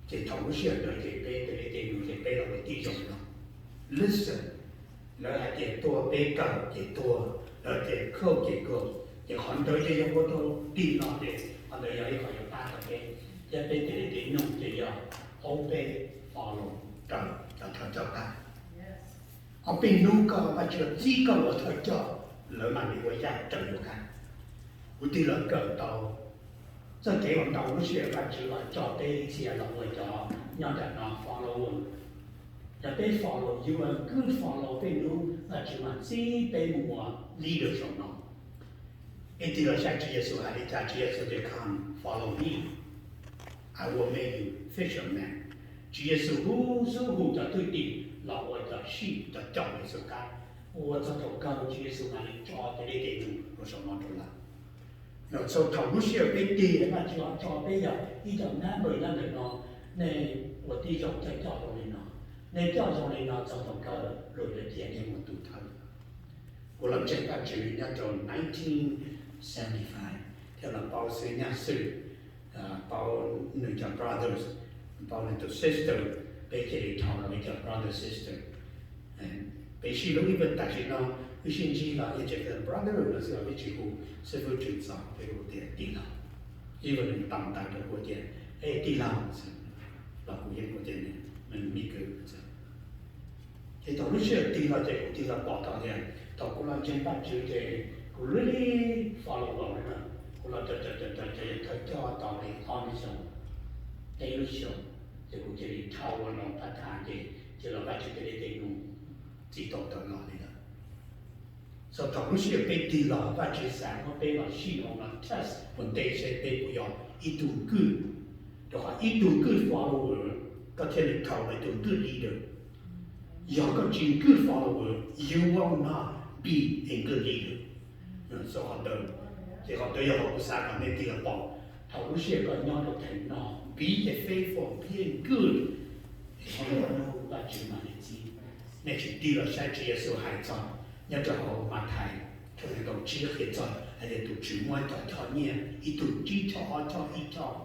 ces thaum lub sij hawm ntawd ces peb tes li tes num ces peb los ua tib zoo no. Listen, lawv hais tias tuag peb kawm ces tuag, lawv tias khaum ces khaum, ces qhov ntawd ces yog ua rau tig los ces qhov ntawd yog ib qho yuav pab tau peb, thiab peb tes li tes num ces yog obey, follow, raws cov thawj coj qab. Ob peb hnub koj Vajtswv txib koj ua thawj coj, lawv mam li ua yaj raws yus qab. Kuv tig los kawm tau txoj kev uas ntau lub sij hawm Vajtswv los coj peb ib txhia los ua cov nyob nram no follower. Yog peb follow, yus ua good follow, peb hnub Vajtswv mam txib peb mus ua leader saum no. Peb tig los saib Tswv Yexus hais li cas, Tswv Yexus tias, come, follow me. I will make you fishermen. Tswv Yexus hu xub hu cov thwj tim los ua cov sij cov caum Yexus qab. Ua txog thaum kawg Tswv Yexus mam li tso tej dej tej num rau saum no rau lawv. Los txog thaum lub sij hawm peb tig, Vajtswv ho tso peb yog ib co nab npawg nyob ntawm no, nej ua tib zoo coj coj zoo li no, nej coj zoo li no txog thaum kawg luag yuav cia nej mus tus thawj. Kuv los ntseeg Vajtswv nyob rau nineteen seventy-five, thiab los paub xwb nyaj xwb, paub nws cov brothers, paub nws tus sister, peb cia li dhau los ib co brother sister. Peb sib hlub ib pab tam sim no, wb sib ntsib los ib ce brother no xwb los peb tsis hu xib fwb tsis txog, peb hu tias tij laug. Ib vas nws tau ntawv rau kuv tias, e tij laug xwb, los kuv yeej hu tias nws me kwv. Ces thaum lub sij hawm tig los ces kuv tig los pom tau tias thaum kuv los ntseeg Vajtswv ces kuv really follow Lord na. Kuv los cov cov cov cov thawj coj tau li ob lub xyoo, peb lub xyoo, ces kuv cia li dhau los pab tas ces cia los Vajtswv tej dej tej num txij thaum ntawd los li lawm. Txog thaum lub sij hawm peb tig los Vajtswv xav muab peb los sij hawm los test ua ntej seb peb puas yog ib tug good, rau qhov ib tug good follower koj thiaj li tau ua ib tug good leader. Yog koj tsis good follower, you will not be a good leader. Txog qhov ntawd, ces qhov ntawd yog qhov kuv xav kom nej tig los pom thaum lub sij hawm koj nyob rau theem no, be a faithful, be a good, es nej yuav hlub Vajtswv mam li txib. Nej tsis tig los saib Tswv Yexus hais txog nyob rau hauv Mathais tshooj nees nkaum tsib qhia txog hais tias tus Tswv muab cov choj nyiaj, ib tug tsib choj, ob choj, ib choj.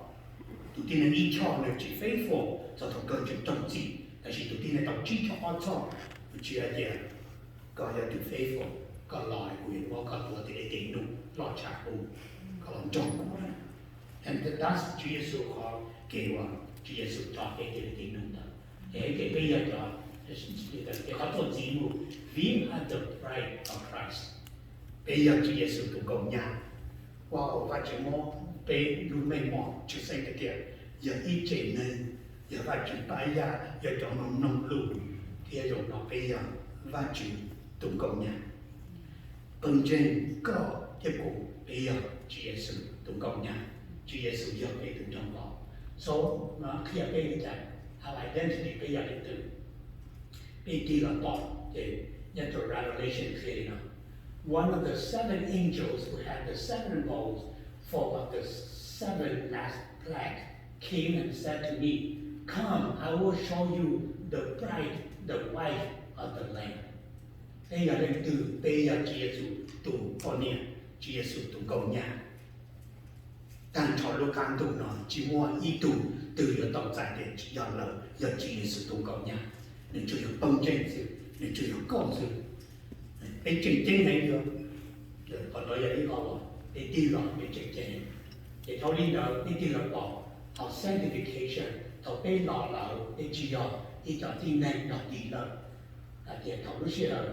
Tus tib neeg ib choj nws tsis faithful txog thaum kawg nws tseem raug txim, tab sis tus tib neeg tau tsib choj ob choj, tus Tswv hais tias koj yog tus faithful, koj los kuv yuav muab koj tua tej dej tej num loj tshaj qub, koj los nrog kuv. And that's Tswv Yexus qhov kev uas Tswv Yexus tso peb tej dej tej num ntawd. Es ces peb yog cov, ces qhov tuaj ntxiv mus, we are the bride of Christ. Peb yog Tswv Yexus tus nkauj nyab, ua uas Vajtswv muab peb lub meej mom tshwj xeeb tiag tiag, yog ib tse neeg, yog Vajtswv pab yaj, yog cov mloog mloog lus, thiab zaum no peb yog Vajtswv tus nkauj nyab. Pawg ntseeg koj thiab kuv peb yog Tswv Yexus tus nkauj nyab, Tswv Yexus yog peb tus nraug vauv. So, no qhia peb li cas, our identity peb yog leej twg. Peb tig los pom ces nyob rau Revelation qhia li no, one of the seven angels who had the seven bowls full of the seven last plague came and said to me, come, I will show you the bride, the wife of the Lamb. Peb yog leej twg? Peb yog Tswv Yexus tus poj niam, Tswv Yexus tus nkauj nyab. Tag nrho lub qab ntuj no tsis muaj ib tug twg yuav tau txais tias yog lawv yog Tswv Yexus tus nkauj nyab. Nws tsuas yog pawg ntseeg xwb, nws tsuas yog koj xwb. Peb tseem ceeb heev li, qhov ntawd yog ib qho uas peb tig los peb tseem ceeb. Ces dhau li ntawd peb tig los pom thaum sanctification, thaum peb los lawm peb tsis yog ib co tib neeg yog tig lawm. Hais tias thaum lub sij hawm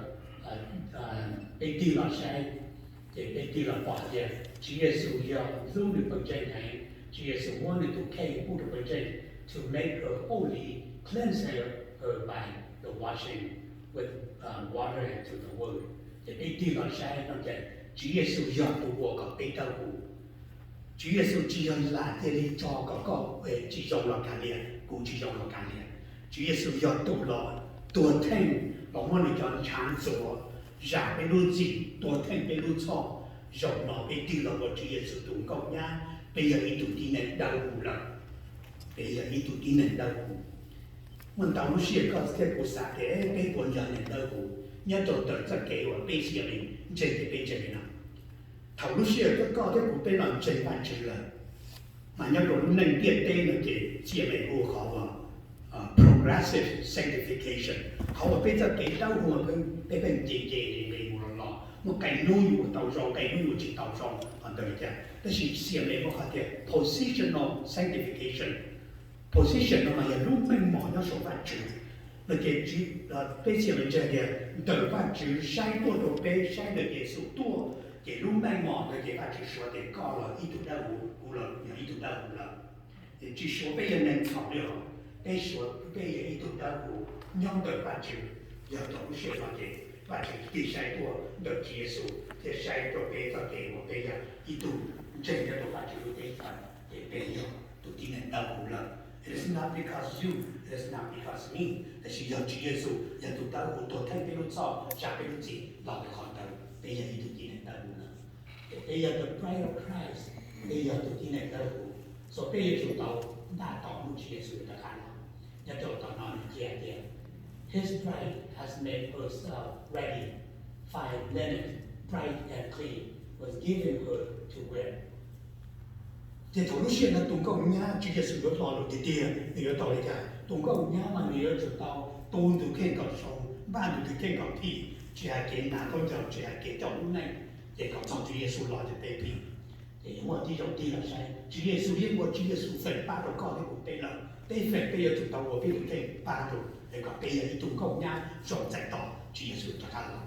peb tig los saib, ces peb tig los pom tias Tswv Yexus yog hlub nws pawg ntseeg heev, Tswv Yexus muab nws tus kheej pub rau pawg ntseeg to make her holy, cleanse her by the washing with water and through the word. Ces peb tig los saib no ces Tswv Yexus yog tus ua kom peb dawb huv. Tswv Yexus tsis yog lam cia li tso kom koj tsis zoo los kav liam, kuv tsis zoo los kav liam. Tswv Yexus yog tus los tuag theej los muab nws cov ntshav ntxuav, zam peb lub txim, tuag theej peb lub txhoj. Zaum no peb tig los ua Tswv Yexus tus nkauj nyab, peb yog ib tug tib neeg dawb huv lawm. Peb yog ib tug tib neeg dawb huv. Muaj ntau lub sij hawm koj thiab kuv xav tias peb puas yog neeg dawb huv nyob rau ntawm txoj kev uas peb xiam li ntseeg ces peb ntseeg li no. Thaum lub sij hawm koj thiab kuv peb los ntseeg Vajtswv lawm, mas nyob rau lub neej ntiaj teb no ces txia me hu qhov uas progressive sanctification, qhov uas peb txoj kev dawb huv peb pheej nce nce nce nce mus los los, muaj qee hnub yus tau zoo, qee hnub yus tsis tau zoo, qhov ntawd li cas. Tab sis txia me hu qhov tias positional sanctification. Position no mas yog lub meej mom nyob saum Vajtswv. No ces peb txia me ntseeg tias ntawm Vajtswv saib tuaj rau peb, saib ntawm Yexus tuaj, ces lub meej mom ntawd ces Vajtswv suav tias koj los ib tug dawb huv, kuv los yog ib tug dawb huv lawm. Ces tsis suav peb yog neeg txhaum li os, peb suav peb yog ib tug dawb huv nyob ntawm Vajtswv, yog thaum lub sij hawm no ces Vajtswv thiaj saib tuaj ntawm Tswv Yexus thiaj saib rau peb txoj kev uas peb yog ib tug ntseeg nyob rau Vajtswv lub teb chaws, ces peb yog tus tus tib neeg dawb huv lawm. It is not because you, it is not because me, tab sis yog Tswv Yexus yog tus dawb huv tuag theej peb lub txhoj, tsa peb lub txim los ntawm qhov ntawd peb yog ib tug tib neeg dawb huv lawm. Ces peb yog the bride of Christ, peb yog tus tib neeg dawb huv, so peb yuav tsum tau npaj tos hnub Tswv Yexus rov qab los. Nyob rau tom no nws qhia tias, His bride has made herself ready, fine linen, bright and clean, was given her to wear. Ces thaum lub sij hawm no tus nkauj nyab Tswv Yexus yuav los lawm tiag tiag, nws yuav tau li cas? Tus nkauj nyab mas nws yuav tsum tau tu nws tus kheej kom zoo, npaj nws tus kheej kom phim, tsis hais kev hnav khaub ncaws, tsis hais kev coj lub neej, ces kom txog Tswv Yexus los ces peb phim. Ces yuav muaj tib zoo tig los saib, Tswv Yexus yeej ua Tswv Yexus feem pab rau koj thiab kuv peb lawm, peb feem peb yuav tsum tau ua peb tus kheej pab rau es kom peb yog ib tug nkauj nyab zoo txais tos Tswv Yexus rov qab los.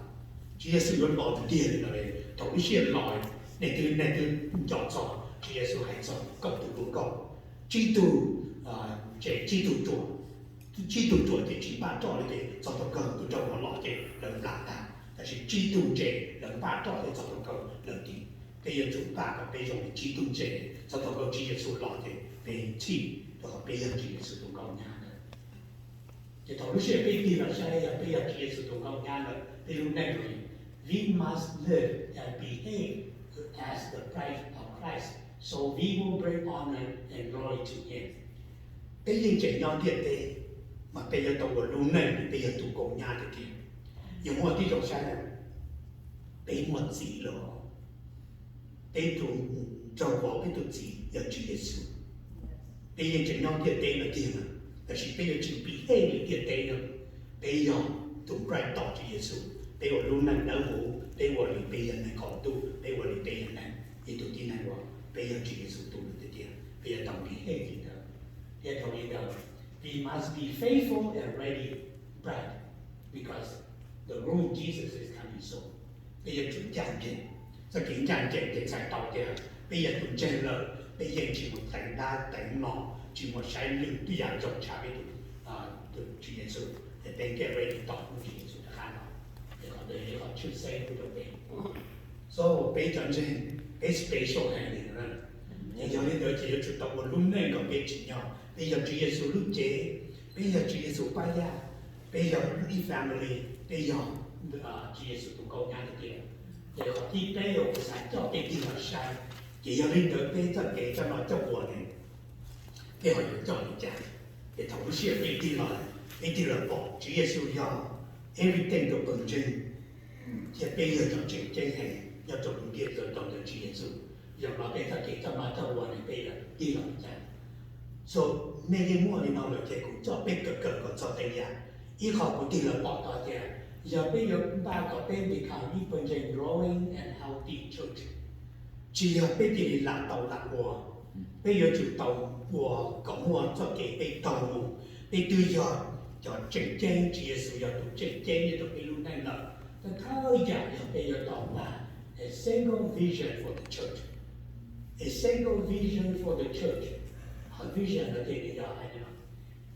Tswv Yexus yuav los tiag tiag li no, thaum lub sij hawm los, nej twb, nej twb nco txog Tswv Yexus hais txog kaum tus hluas nkauj, tsib tug, ces tsib tug ruam, tsib tug ruam ces tsis npaj roj li ces txog thaum kawg tus nraug no los ces lawv nplas tag, tab sis tsib tug ntse lawv npaj roj ces txog thaum kawg lawv tig. Peb yuav tsum npaj kom peb zoo li tsib tug ntse, txog thaum kawg Tswv Yexus los ces peb txhij rau qhov peb yog Tswv Yexus tus nkauj nyab ntawd. Ces thaum lub sij hawm peb tig los saib yog peb yog Tswv Yexus tus nkauj nyab ntawd, peb lub neej no, we must live and behave as the bride of Christ, so we will bring honor and glory to Him. Peb yeej tseem nyob ntiaj teb, mas peb yuav tau ua lub neej peb yog tus nkauj nyab tiag tiag. Yuav muaj tib zoo saib, peb muaj txiv lawm, peb tus nraug vauv, peb tus txiv yog Tswv Yexus. Peb yeej tseem nyob ntiaj teb no tiag, tab sis peb yuav tsis behave li ntiaj teb no. Peb yog tus bride tos Tswv Yexus, peb ua lub neej dawb huv, peb ua li peb yog neeg qaum ntuj, peb ua li peb yog neeg, ib tug tib neeg uas peb yog Tswv Yexus tus lawm tiag tiag, peb yuav tau behave li ntawd. Thiab dhau li ntawd, we must be faithful and ready, bride, because the groom Jesus is coming soon. Peb yuav tsum ncaj ncees. Txoj kev ncaj ncees ces txhais tau tias peb yog tus ntseeg lawm, peb yeej tsis mus teev dab teev no, tsis mus saib lwm tus yam zoo tshaj peb tus, tus Tswv Yexus, es peb get ready tos hnub Tswv Yexus rov qab los. Ces qhov ntawd yog ib qho tshwj xeeb rau peb. So peb cov ntseeg, peb special heev li. Ces yog li ntawd ces yuav tsum tau ua lub neej kom peb tsim nyog peb yog Tswv Yexus lub cev, peb yog Tswv Yexus pab yaj, peb yog ib family, peb yog Tswv Yexus tus nkauj nyab tiag tiag. Ces qhov thib peb uas kuv xav coj peb tig los saib, ces yog li ntawd peb txoj kev coj noj coj ua ne, peb ho yuav coj li cas? Ces thaum lub sij hawm peb tig los, peb tig los pom Tswv Yexus yog everything rau pawg ntseeg, thiab peb yog cov tseem ceeb heev nyob rau lub ntiaj teb rau ntawm Tswv Yexus. Yog no peb txoj kev coj noj coj ua ne peb yuav tig los li cas? So nej yeej muaj li no lawm ces kuv coj peb kawm kawm kom txog tej yam. Ib qho kuv tig los pom tau tias yog peb yuav npaj kom peb become ib pawg ntseeg growing and healthy church, tsis yog peb cia li lam tau lam ua. Peb yuav tsum tau ua kom muaj txoj kev peb taug mus. Peb twb yog cov tseem ceeb, Tswv Yexus yog tus tseem ceeb nyob rau peb lub neej lawm. Thawj thawj yam yog peb yuav tau npaj a single vision for the church. A single vision for the church. A vision no ces nws yog hais no,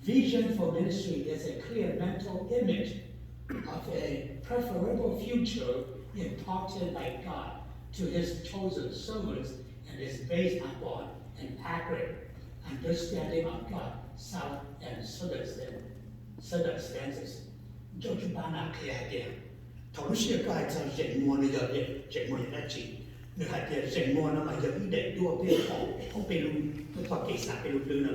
vision for ministry is a clear mental image of a preferable future imparted by God to His chosen servants and is based upon an accurate understanding of God's self and circumstan- circumstances. Ntsuj Paj Nas qhia hais tias, thaum lub sij hawm koj hais txog zeem muag no yog zeem muag yog dab tsi? Nws hais tias zeem muag no mas yog ib daim duab peb pom hauv peb lub, peb txoj kev xav, peb lub hlwb no.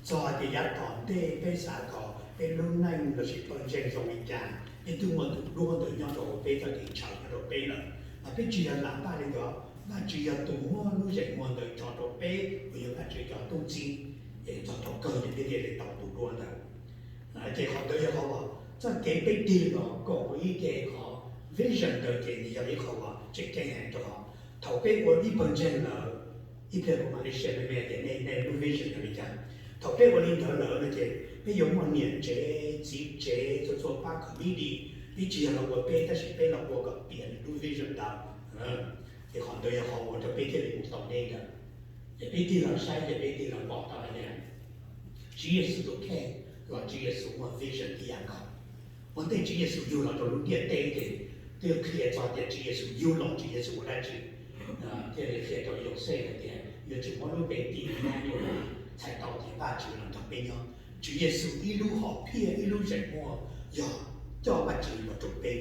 Txog hais tias yav tom ntej peb xav kom peb lub neej lossis pawg ntseeg zoo li cas, peb twb muaj tus duab ntawd nyob rau hauv peb txoj kev ntshaw nyob rau peb lawm, mas peb tsis yog lam npaj li ntawd. Vajtswv yog tus muab lub zeem muag ntawd tso rau peb uas yog Vajtswv cov tub txib, es txog thaum kawg ces peb thiaj li tau tus duab ntawd. Ces qhov ntawd yog qhov uas txoj kev peb tig los koom ua ib ke, qhov vision ntawd ces nws yog ib qho uas tseem ceeb heev rau qhov thaum peb ua ib pawg ntseeg lawm, ib pliag kuv mam li share me me tias nej, nej lub vision yog li cas. Thaum peb ua li ntawd lawm no ces peb yuav muaj niam tsev, txiv tsev, txhua txhua pab committee, peb tsis yog los ua peb tab sis peb los ua kom piav nws lub vision ntawd. Ces qhov ntawd yog qhov uas rau peb thiaj li mus tau deb ntawd. Ces peb tig los saib ces peb tig los pom tau hais tias Tswv Yexus tus kheej los Tswv Yexus muaj vision ib yam nkaus. Ua ntej Tswv Yexus yug los rau lub ntiaj teb ces twb qhia txog tias Tswv Yexus yug los Tswv Yexus ua dab tsi. Thiaj li qhia rau Yauxej hais tias yuav tsum muab lub npe tis Imanuelis, txhais tau tias Vajtswv los nrog peb nyob. Tswv Yexus ib lub hom phiaj ib lub zeem muag yog coj Vajtswv los rau peb.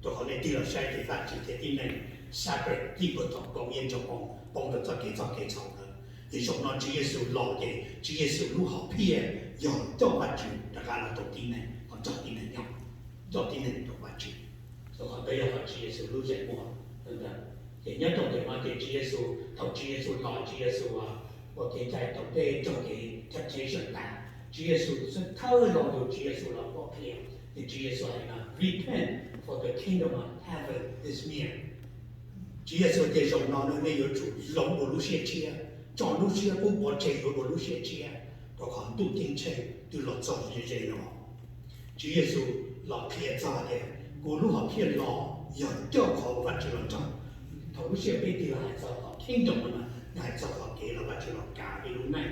Rau qhov nej tig los saib ces Vajtswv thiab tib neeg separate, tib puag thaum kaum ib ntsoo poob rau txoj kev txoj kev txhaum lawm. Ces zaum no Tswv Yexus los ces Tswv Yexus lub hom phiaj yog coj Vajtswv rov qab los rau tib neeg, ho nrog tib neeg nyob, nrog tib neeg rau Vajtswv. Qhov ntawd yog qhov Tswv Yexus lub zeem muag. Ces nyob rau ntawm no ces Tswv Yexus, thaum Tswv Yexus los Tswv Yexus ua kev cai tau tej txoj kev temptation tas, Tswv Yexus thawj zaug yog Tswv Yexus los pom qhia, ces Tswv Yexus hais tias, Repent, for the kingdom of heaven is near. Tswv Yexus tias zaum no nej yuav tsum hloov dua lub siab tshiab, tso lub siab qub pov tseg yuav dua lub siab tshiab, rau qhov ntuj ceeb tsheej twb los txog ze ze no. Tswv Yexus los qhia txog tias kuv lub hom phiaj los yog coj qhov uas Vajtswv los nrog. Thaum lub sij hawm peb tig los hais txog qhov kingdom no, hais txog qhov kev los Vajtswv los kav peb lub neej.